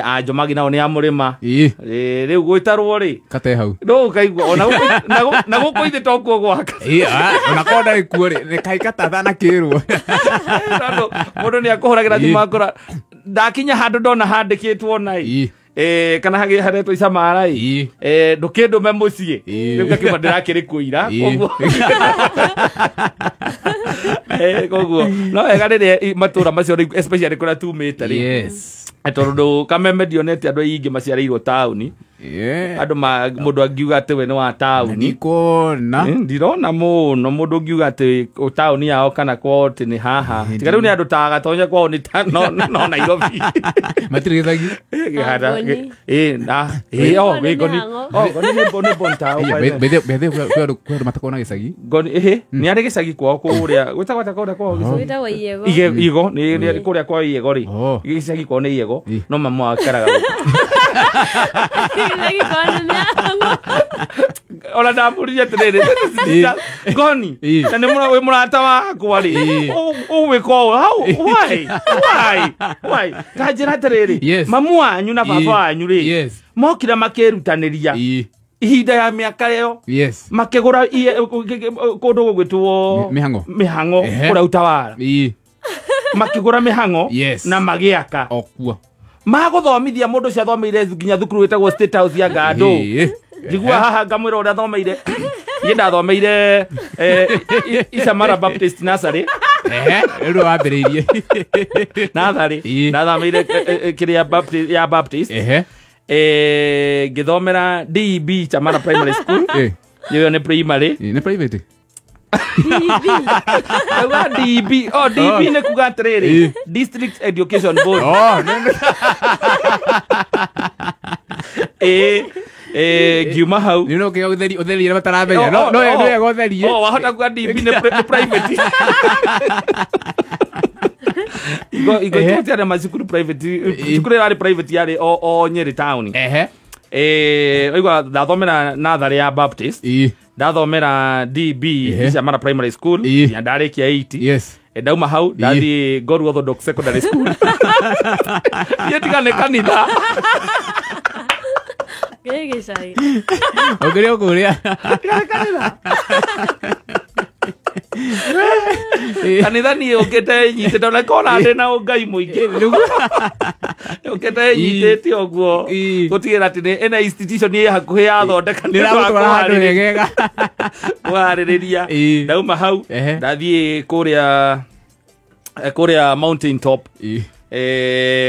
A Njomagi nao nĩ a mũrĩma. Rĩu gwĩtarwo rĩ kate hau. No ũkaigua ona na gũkũ ithe to kuo gwaka. Ona korwo ndarĩ kuo rĩ nĩ kaĩ katatha kĩrwo. Tondũ mũndũ nĩ akũhũragĩra thimũ akora ndakinya handũ ndona handĩkĩtwo nai kana haretwo Ica Mara ĩ ndũkĩndũme mũciĩ rĩu ngakiuga ndĩrakĩrĩ kũira koguo koguo no wega rĩrĩa matũra macio rĩu especially kũrĩa tumĩte rĩ tondũ Kameme ndionete andũ aingĩ maciarĩirwo taũni. Andũ mũndũ angiuga atĩ we nĩ wa taũni. Ndikuona. Ndirona mũno mũndũ ũngiuga atĩ taũni yao kana kwao atĩ nĩ haha. Tiga rĩu nĩ andũ ta Gatonya kwao nĩ no Nairobi. Matirĩ gĩcagi. Ngoni. Ngoni nĩ bon town. Bethe kwĩ andũ matakoragwo na gĩcagi. Ngoni nĩ arĩ gĩcagi kwao kũrĩa gwĩtagwo atĩa kũrĩa kwao gĩcagi? Gwĩtagwo Iego. Iego nĩ kũrĩa kwa Iego rĩ. Gĩcagi kwao nĩ Iego no mamu wao aikaraga gũkũ. Ona ndamũririe atĩrĩrĩ Ngoni na nĩ wĩ mũrata wakwa rĩ ũgwĩka ũũ how why ta njĩra atĩrĩrĩ mamu wanyu na baba wanyu rĩ mokire makĩrutanĩria ihinda ya mĩaka ĩyo makĩgũra kũndũ gũgwĩtwo mĩhang'o kũrĩa Utawala makĩgũra mĩhang'o na magĩaka magũthomithia mũndũ ũcio athomeire nginya thukuru wĩtagwo State House ya Ngandũ. Njigua haha ngamwĩra ũrĩa athomeire. Niĩ ndathomeire Ica Mara Baptist Nursery. Rĩu wambĩrĩirie. Nursery. Ndathomeire kĩrĩa Baptist ya Baptist. Ngĩthomera DEB Ica Mara Primary School. Ĩyo nĩ primary. Nĩ private. DB. Auga DB. Oh, DB nĩ kuga atĩrĩrĩ, District Education Board. Oh, ngiuma hau. Nĩ no kĩo ũtheri ũtheri mataramenya. No no no wega ũtherie. Oh, wahota kuga DB nĩ private. Igo igo tutiare macukuru private. Cukuru yarĩ private yarĩ o Nyeri town. Oigua ndathomera natharĩ ya Baptist. Ndathomera DB Icamara Primary School nginya ndarĩkia 8. Yes. Ndauma hau ndathiĩ Goru Orthodox Secondary School. Niĩ tiga nĩ kanitha. Gĩgĩcagi. Ũkĩrĩ ũkũrĩa. Tiga nĩ kanitha. Kanitha niĩ ũkĩte nyitĩte ona kona ndĩ na ũngai mũingĩ. Ũkĩte nyitĩte ũguo gũtigĩra atĩ nĩ ĩna institution ĩ hakuhĩ yathondeka nĩ ĩragũtwara handũ hegega. Kũharĩrĩria. Ndauma hau ndathiĩ kũrĩa Mountain Top.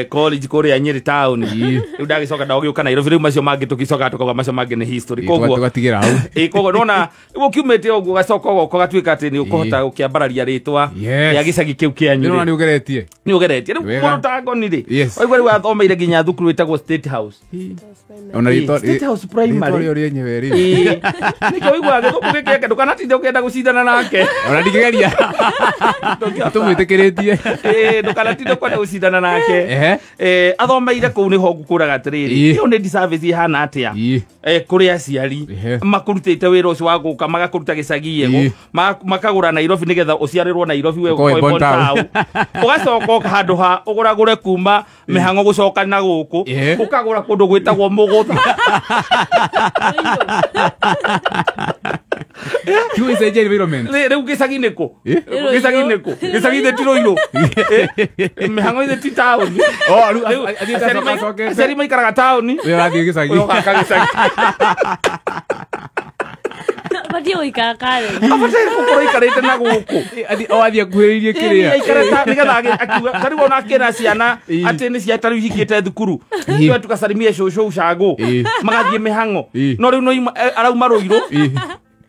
College kũrĩa Nyeri town. Rĩu ndagĩcoka ndagĩũka Nairobi. Rĩu macio mangĩ tũgĩcoka tũkauga macio mangĩ nĩ history. Koguo tũgatigĩra hau. Koguo nona ũkiumĩte ũguo ũgacoka ũgoka ũgatuĩka atĩ nĩ ũkũhota gũkĩambararia rĩtwa rĩa gĩcagi kĩu kĩanyu. Nĩ nĩ ũgeretie. Nĩ ũgeretie. Rĩu mũndũ ta Ngoni rĩ, waigua rĩu athomeire nginya thukuru ĩtagwo State House. Ona rĩtwa State House Primary. Rĩtwa rĩenyewe rĩ. Nĩkĩo ũiguaga gĩthũngũ gĩkĩeke ndũkanatinde ũkĩenda gũcindana nake. Ona ndingĩgeria. Tũmwĩtĩkĩrĩtie. Ndũkanatinde ũkwenda gũcindana nake. Athomeire kũu nĩho ngũkũraga atĩrĩrĩ, ĩyo nĩ disservice ĩhana atĩa kũrĩ aciari makũrutĩte wĩra ũcio wa gũka magakũruta gĩcagi ego makagũra Nairobi nĩgetha ũciarĩrwo Nairobi we ũkorwo town. Ũgacoka handũ ha ũgũragũre kuma mĩhang'o gũcoka na gũkũ ũkagũra kũndũ gwĩtagwo Mũgũtha. Kiu icenjia environment. Rĩu gĩcagi nĩkũ? Gĩcagi nĩkũ? Gĩcagi thĩ ti Rũirũ. Mĩhang'o ithĩ ti taũni. Oh, rĩu aciari maikaraga taũni. Wewe ũrathiĩ gĩcagi. Wewe ũgaka gĩcagi. Batiĩ gũikara Karen. Abataire gũkorwo aikarĩte na gũkũ. O athiĩ akuhĩrĩirie kĩrĩa. Aikare nĩgetha akiuga ta rĩu ona akĩra ciana atĩ nĩ cia ta rĩu ihingĩte thukuru. Tuwe tukasalimie cũcũ ucago. Magathiĩ mĩhang'o. No rĩu no arauma Rũirũ.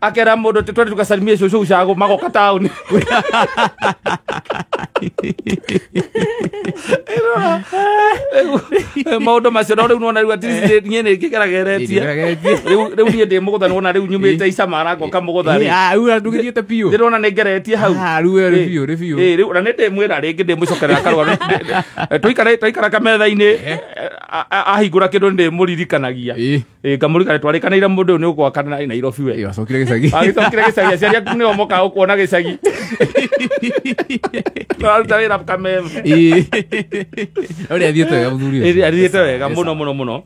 Akera mũndũ twende tukasalimie cũcũ ucago magoka taũni. Maũndũ macio no rĩu nĩwona rĩu at least niĩ nĩ ngĩgerageretie. Rĩu niĩ ndĩ Mũgũtha nĩwona rĩu nyumĩte Icamara ngoka Mũgũtha rĩ. Rĩu ndũgĩthiĩte biũ. Ndĩrona nĩ ngeretie hau. Rĩu rĩ biũ rĩ biũ. Rĩu na nĩ ndĩmwĩra rĩngĩ ndĩmũcokerera karũgano. Twaikara kametha-inĩ ahingũra kĩndũ ndĩmũririkanagia. Ngamũririkana twarĩkanĩire mũndũ ũyũ nĩ ũgwaka Nairobi we. Acokire gĩcagi. Agĩcokire gĩcagi aciari aku nĩo mokaga gũkuona gĩcagi. Tũraruta wĩra Kameme. Ũrĩa athiĩte wega mũthuri ũcio. Athiĩte wega mũno mũno mũno.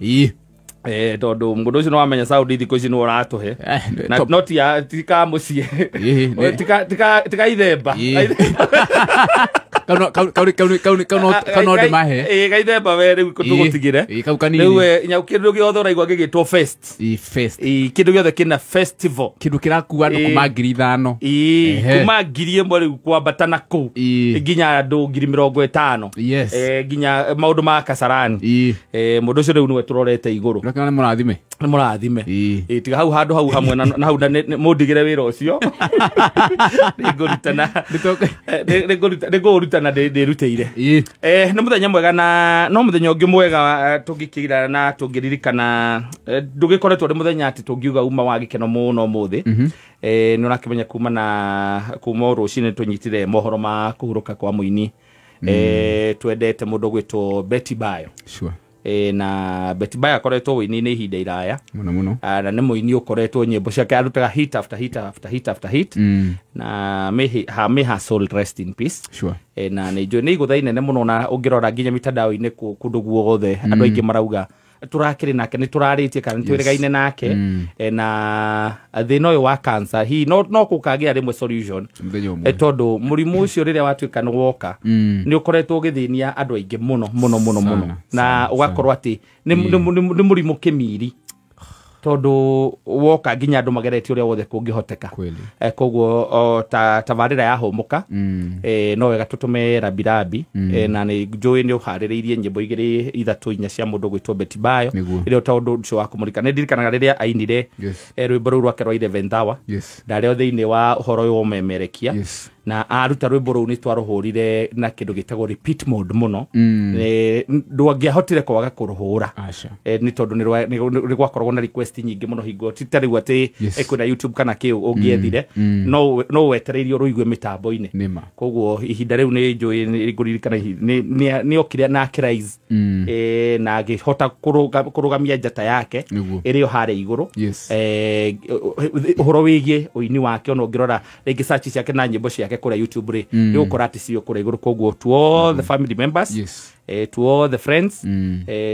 Tondũ mũndũ ũcio nĩwamenya Saudi thikũ ici nĩwe ũratũhe. Na no ti ka mũciĩ. Tika ithemba. Kau no ndĩmahe. Gaithemba we rĩu tũgũtigĩre. Kau kanini. Rĩu nya kĩndũ gĩothe ũraigua gĩgĩtwo fest. Fest. Kĩndũ gĩothe kĩna festival. Kĩndũ kĩrakua andũ kuma 5,000. Kuma 1,000 rĩu kwambata na kũu nginya andũ 50,000. Nginya maũndũ ma Kasarani. Mũndũ ũcio rĩu nĩwe tũrorete igũrũ. Nĩ mũrathime. Nĩ mũrathime. Tiga hau handũ hau hamwe na hau mũndigĩre wĩra ũcio. Nĩngũrutana ndĩrutĩire. Nĩ mũthenya mwega na no mũthenya ũngĩ mwega tũngĩkĩra na tũngĩririkana ndũgĩkoretwo nĩ mũthenya atĩ tũngiuga uma wa gĩkeno mũno ũmũthĩ. Nĩ ũrakĩmenya kuma rũcinĩ tũnyitire mohoro ma kũhurũka kwa mũini. Twendete mũndũ ũgwĩtwo Betty Bayo. Sure. Na Betty Bayo akoretwo wĩini-inĩ ihinda iraya mũno mũno. Na nĩ mũini ũkoretwo nyĩmbo ciake arutaga hit after hit after hit after hit. Na may her soul rest in peace. Sure. Na nĩ njũĩ nĩ igũtha inene mũno na ũngĩrora nginya mitandao-inĩ kũndũ guothe andũ aingĩ marauga turakiri nake ni turaritie kana twirigaine nake na thina uyu wa cancer hi no kukagia rimwe solution tondu murimu ucio riria watuika ni woka ni ukoretwo ugithinia andu aingi muno muno muno muno na ugakorwo ati ni murimu kimiri Tondu woka nginya andu mageretie uria wothe kungihoteka. Koguo tabarĩra ya hũmũka no wega tũtũme rabirabi na nĩ njũĩ nĩ ũharĩrĩirie nyĩmbo igĩrĩ ithatũ inya cia mũndũ gwĩtwo Betty Bayo ĩrĩa ta ũndũ ũcio wa kũmũrika. Nĩ ndirikanaga rĩrĩa ainire rwĩmbo rũu rwake rwa 11th hour ndarĩ o thĩinĩ wa ũhoro ũyũ wa ũmemerekia na aruta rwĩmbo rũu nĩ twarũhũrire na kĩndũ gĩtagwo repeat mode mũno. Ndũngĩahotire kwaga kũrũhũra nĩ tondũ nĩ gwakoragwo na request nyingĩ mũno hingo ti ta rĩu atĩ kwĩna YouTube kana kĩ ũngĩethire no wetereirio rũigue mĩtambo-inĩ. Koguo ihinda rĩu nĩ njũĩ nĩ ngũririkana nĩ okire na akĩraise na agĩhota kũrũgamia njata yake ĩrĩ o harĩa igũrũ. Ũhoro wĩgiĩ ũini wake ona ũngĩrora rĩngĩ search ciake na nyĩmbo ciake kũrĩa YouTube rĩ nĩ ũgũkora atĩ cio kũrĩa igũrũ. Koguo to all the family members, to all the friends,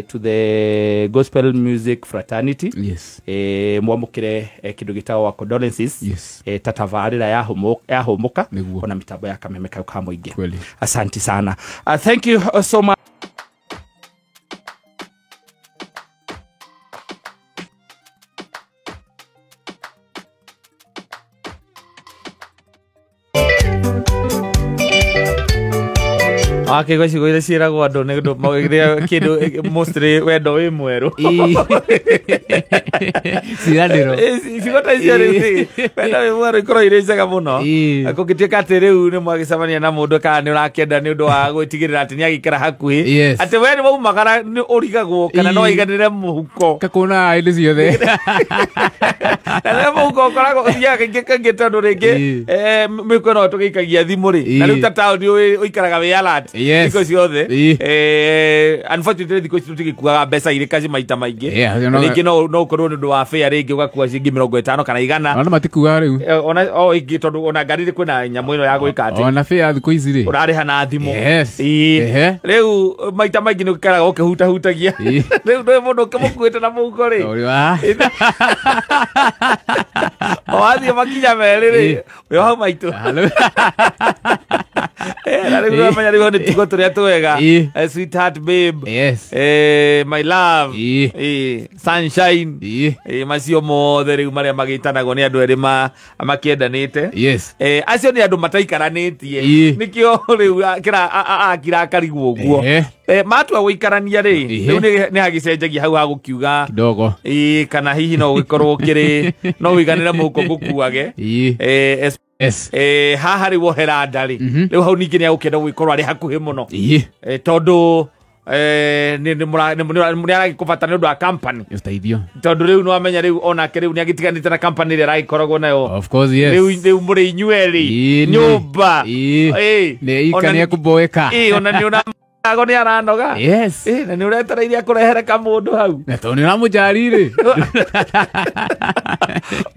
to the gospel music fraternity, mwamũkĩre kĩndũ gĩtagwo condolences ta tabarĩra ya hũmũka ona mitambo ya Kameme kau ka mũingĩ. Asante sana. Thank you so much. Akĩgwa ciugo iria ciĩragwo andũ nĩ ũndũ kĩndũ mostly wendo wĩ mwerũ. Ciranĩro. Ciugo ta icio rĩu wendo wĩ mwerũ ikorwo irĩ njega mũno. Kũngĩtuĩka atĩ rĩu nĩ mwagĩcemania na mũndũ kana nĩ ũrakĩenda nĩ ũndũ wa gwĩtigĩrĩra atĩ nĩ agĩikara hakuhĩ. Atĩ we nĩ waumagara nĩ ũrigagwo kana no aiganĩre mũhuko. Kakũna hĩndĩ ciothe. Na rĩrĩa mũhuko ũkoragwo ũthiaga kaingĩ kaingĩ tondũ rĩngĩ mĩhuko ĩno tũgĩikagia thimũ rĩ na rĩu ta taũni ũikaraga wĩ alert. Thikũ ciothe. Unfortunately thikũ ici tũtigĩkuaga mbeca irĩ kaci maita maingĩ. Rĩngĩ no ũkorwo nĩ ũndũ wa fare rĩngĩ ũgakua ciringi 50 kana 100. Ona matikuaga rĩu. Ona o ingĩ tondũ ona ngari rĩ kwĩna nyamũ ĩno ya gwĩka atĩ. Ona fare thikũ ici rĩ. Ũrarĩha na thimũ. Rĩu maita maingĩ nĩ ũikaraga ũkĩhutahutagia. Rĩu ndũĩ mũndũ ũkĩmũkuĩte na mũhuko rĩ. O wathiĩ makinya merĩ rĩ. Wĩ hau maitũ. Na rĩu ũramenya rĩu nĩ tugo tũrĩa twega. Sweetheart babe. My love. Sunshine. Macio mothe rĩu marĩa magĩtanagwo nĩ andũ erĩ makĩendanĩte. Acio nĩ andũ mataikaranĩtie. Nĩkĩo rĩu akira akarigwo ũguo. Matua gũikarania rĩ rĩu nĩ hagĩcenjagia hau hagũkiuga kidogo. Kana hihi no ũgĩkorwo ũkĩrĩ no ũiganĩre mũhuko gũkuage. Haha rĩu wohera nda rĩ rĩu hau ningĩ nĩ agũkĩenda gũgĩkorwo arĩ hakuhĩ mũno tondũ nĩ aragĩkũbata nĩ ũndũ wa company tondũ rĩu nĩwamenya rĩu onake rĩu nĩ agĩtiganĩte na company ĩrĩa aragĩkoragwo nayo. Of course, yes. Rĩu mũrĩ inyuerĩ nyũmba nĩ ika nĩ ekũboeka. Ona nĩ ũrago nĩ aranoga. Na nĩ ũretereire akũrehere kamũndũ hau. Na tondũ nĩ ũramũnjari rĩ.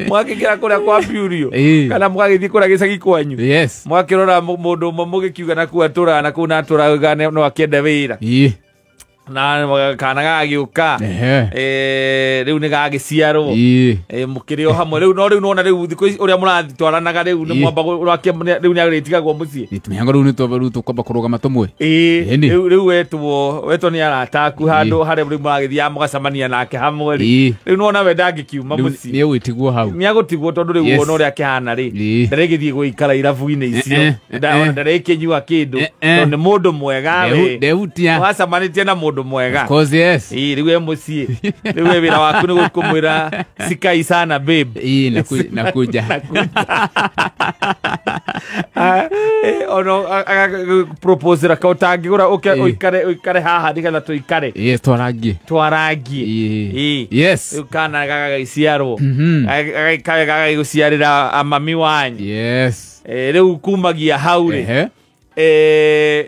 Mwakĩingĩra kũrĩa kwa Purio kana mũgagĩthiĩ kũrĩa gĩcagi kwanyu. Mwakĩrora mũndũ ũmwe mũgĩkiuga na kuu atũraga na kuu na atũraga no akĩende wĩra. Na kana gagĩũka rĩu nĩ gagĩciarwo mũkĩrĩ o hamwe rĩu no rĩu nona rĩu thikũ ici ũrĩa mũratwaranaga rĩu nĩ mwamba rĩu nĩ agĩtigagwo mũciĩ. Mĩhango rĩu nĩ twamba rĩu tũkwamba kũrũgama tũmwe. Rĩu wetwo nĩ arata aku handũ harĩa rĩu mũragĩthiaga mũgacemania nake hamwe rĩ rĩu nĩwona we ndangĩkiuma mũciĩ. Nĩ egũtigwo hau. Nĩ egũtigwo tondũ rĩu wona ũrĩa akĩhana rĩ ndarĩgĩthiĩ gũikara irabu-inĩ icio ndarĩkĩnyua kĩndũ tondũ nĩ mũndũ mwega we. Ndehutia. Wacemanĩtie na mũndũ mwega. Of course, yes. Rĩu e mũciĩ rĩu we wĩra waku nĩ gũkũmwĩra sikai sana babe. Nakuja. Ono propose ra kautangĩgũra ũke ũikare haha nĩgetha tũikare. Yes, twarangie. Twarangie. Yes. Rĩu kana gagagĩciarwo gagaikare gagagĩgũciarĩra mami wanyu. Yes. Rĩu kumagia hau rĩ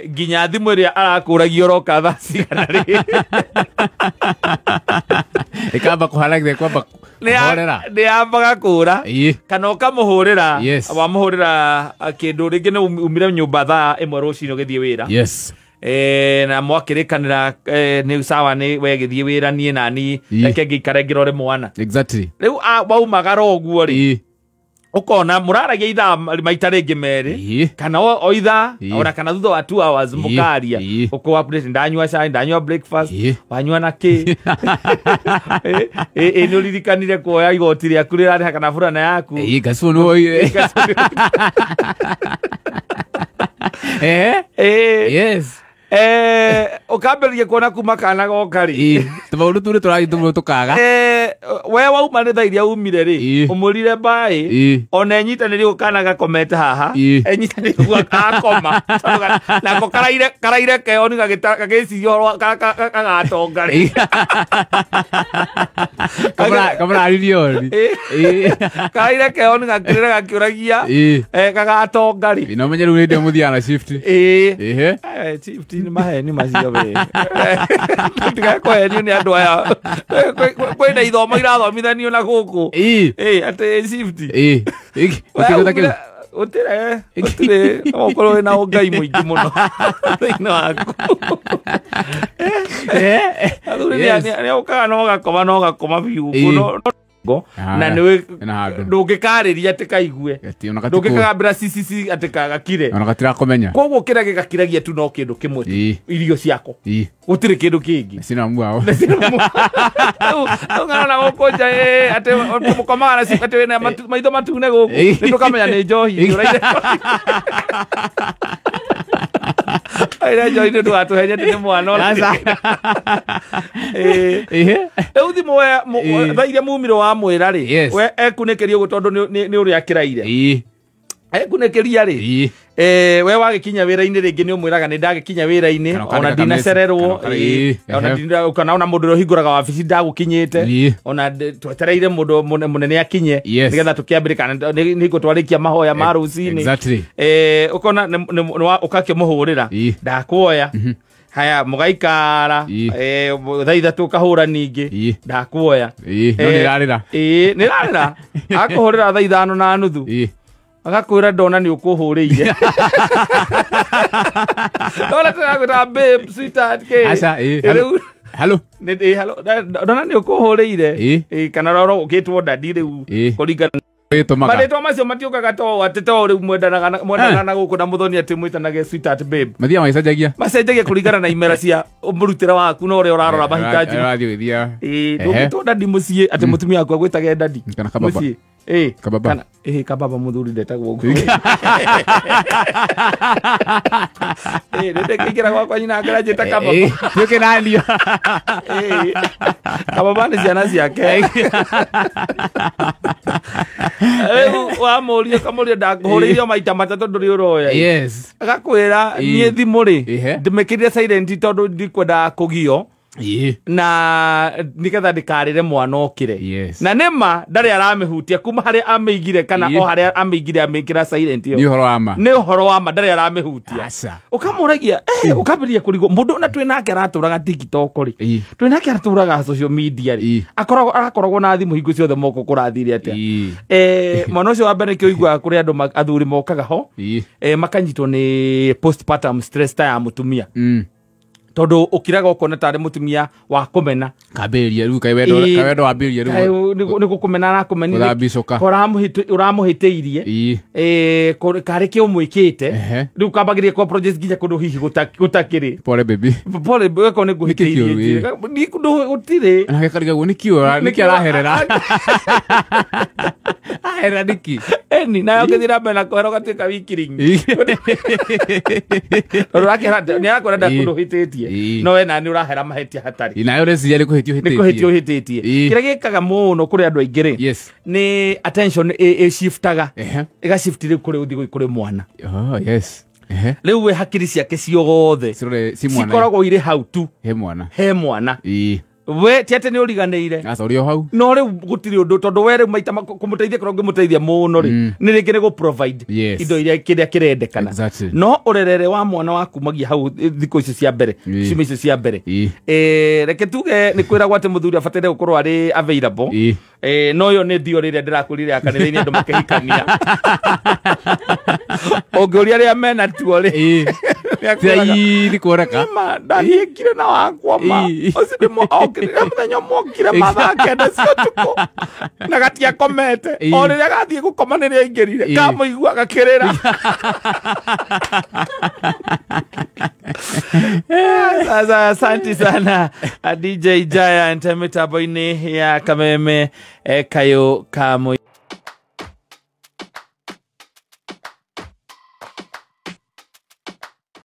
nginya thimũ ĩrĩa arakũragia ũroka thaa cigana rĩ ĩkamba kũhara kwamba kũhorera nĩ yambaga kũra kana ũkamũhũrĩra wamũhũrĩra kĩndũ rĩngĩ nĩ umire nyũmba thaa 1 rũcinĩ ũgĩthiĩ wĩra. Na mwakĩrĩkanĩra nĩ sawa nĩ we gĩthiĩ wĩra niĩ nani reke ngĩikare ngĩrore mwana. Exactly. Rĩu waumagara ũguo rĩ Ukona muraragia ithaa maita rĩngĩ merĩ kana o ithaa ona kana thutha wa 2 hours mukaria uko update ndanyua cai ndanyua breakfast wanyua na kĩ nĩ ũririkanire kuoya igoti rĩaku rĩrarĩha kana burana yaku gacu nĩ yes ukambĩrĩria kuona kuma kana goka rĩ tũmaũndũ tũrĩ tũrathiĩ tũmwe tũkaga we wauma nĩ thaa iria umire rĩ ũmũrire mbaĩ ona enyitanĩrie kana gakomete haha enyitanĩrie ũguo akoma nako karaire keoni gagĩciria ũhoro gagatonga rĩ kamũraririe ori karaire keoni gakĩrĩra gakĩũragia gagatonga rĩ na ũmenye rĩu nĩ ndĩ mũthiaga na shift shift ni maheni macio we tigakohenio nĩ andũ aya kwĩna ithomo irathomithanio na gũkũ atĩ shift ũtire no ũkorwo wĩna ũngai mũingĩ mũno thĩinĩ waku athuri nĩ ũkaga no ũgakoma biũ na nĩ ndũngĩkarĩria atĩ kaigue ndũngĩkagambĩra CCC atĩ kagakire ona gatirakomenya koguo kĩrĩa gĩgakiragia tu no kĩndũ kĩmwe irio ciako gũtirĩ kĩndũ kĩngĩ sina mwao ngana gũkũ nja atĩ mũkomaga na atĩ wĩna maitho matune gũkũ nĩ tũkamenya nĩ njohi ũraire aira njohi nĩ ndũgatũhenye atĩ nĩ mwana rĩu thimũ we thaa iria mumire wa mwĩra rĩ we ekunĩkĩria ũguo tondũ nĩ ũrĩa akĩraire ekunĩkĩria rĩ we wagĩkinya wĩra-inĩ rĩngĩ nĩ ũmwĩraga nĩ ndagĩkinya wĩra-inĩ ona ndinacererwo kana ona mũndũ ũrĩa ũhingũraga wabici ndagũkinyĩte ona twetereire mũndũ mũnene akinye nĩgetha tũkĩambĩrĩria kana nĩ twarĩkia mahoya ma rũcinĩ ũkona ũgakĩmũhũrĩra ndakuoya haya mũgaikara thaa ithatũ ũkahũra ningĩ ndakuoya no nĩrarĩra nĩrarĩra akũhũrĩra thaa 5:30 agakwĩra ndona nĩ ũkũhũrĩire ndona tũragwĩta babe sweetheart kĩ aca hello hello ndona nĩ ũkũhũrĩire kana roro ũkĩtwo dadi rĩu kũringana marĩtwa macio matiũkaga to atĩ to rĩu mwendanaga na gũkũ na mũthoni atĩ mwĩtanage sweetheart babe mathiaga magĩcenjagia macenjagia kũringana na imera cia mũrutĩre waku na ũrĩa ũrarora mahitaji ndũngĩtwo dadi mũciĩ atĩ mũtumia waku agwĩtage dadi mũciĩ kababa kana kababa muthuri ndetagwo ũguo nĩndĩkĩingĩra gwakwa nyina ngara njĩta kababa nĩũkĩnanio kababa nĩ ciana ciake rĩu wamũria ũkamũria ndakũhũrĩire maita matatũ ndũrĩ ũroya agakwĩra niĩ thimũ rĩ ndĩmĩkĩrire silent tondũ ndikwendaga kũgio na nigetha ndikarire mwana okire na nĩma ndarĩ aramĩhutia kuma harĩa amĩigire kana o harĩa amĩigire amĩkĩra silent ĩyo nĩ ũhoro wa ma ndarĩ aramĩhutia ũkamũragia ũkambĩrĩria kũrigwo mũndũ ona twĩ nake aratũraga TikTok rĩ twĩ nake aratũraga social media rĩ arakoragwo na thimũ hingo ciothe moko kũrathire atĩa mwana ũcio wa mbere nĩkĩo ũiguaga kũrĩ andũ athuri mokaga ho makanyitwo nĩ postpartum stress ta ya mũtumia tondu ukiraga ukona tari mutumia wa kumena kambĩrĩria rĩu kaĩ wendo wambĩrĩria rĩu nĩ gũkũmena arakũmenire ũrambicũka ũramũhĩtĩirie karĩ kĩ ũmwĩkĩte rĩu kambagĩrĩria kwa project nginya kũndũ hihi gũtakĩrĩ pole baby pole weko nĩ ngũhĩtĩirie gũtirĩ nake karigagwo nĩkĩ nĩkĩ araherera aherera nĩkĩ eni nayo ũgĩthiĩ na mbere na kwehera ũgatuĩka wikiringi tondũ ũrakĩhera nĩ arakwĩra ndakũndũ ũhĩtĩtie no we na nĩ ũrahera mahĩtia hatarĩ nayo ũreciria nĩ kũhĩtia nĩ kũhĩtia ũhĩtĩtie kĩrĩa gĩkaga mũno kũrĩ andũ aingĩ rĩ nĩ attention ĩshiftaga ĩgashift rĩu kũrĩ ũthiĩ kũrĩ mwana rĩu we hakiri ciake ciothe cikoragwo irĩ hau tu he mwana we ti atĩ nĩ ũriganĩire no rĩu gũtirĩ ũndũ tondũ we rĩu maita kũmũteithia kũrĩa ũngĩmũteithia mũno rĩ nĩ rĩngĩ nĩ gũ-provide indo iria kĩrĩa kĩrendekana no ũrerere wa mwana wakumagia hau thikũ icio cia mbere ciumia icio cia mbere reke tuge nĩ kwĩragwo atĩ mũthuri abataire gũkorwo arĩ available no ĩyo nĩ theory ĩrĩa ndĩrakwĩrire ya kanitha-inĩ andũ makĩhikania ũngĩũria arĩa mena tuo rĩ Nĩakwĩraga kuoneka ndathiĩkire na wakwa ma ũcio nĩ okire mũthenya ũmwe okire mathaa 9 cia ũtukũ na gatiakomete o rĩrĩa gathiĩ gũkoma nĩrĩo aingĩrire kamũigua gakĩrĩra. Sasa asante sana DJ Giant mitambo-inĩ ya Kameme kayo kamwe.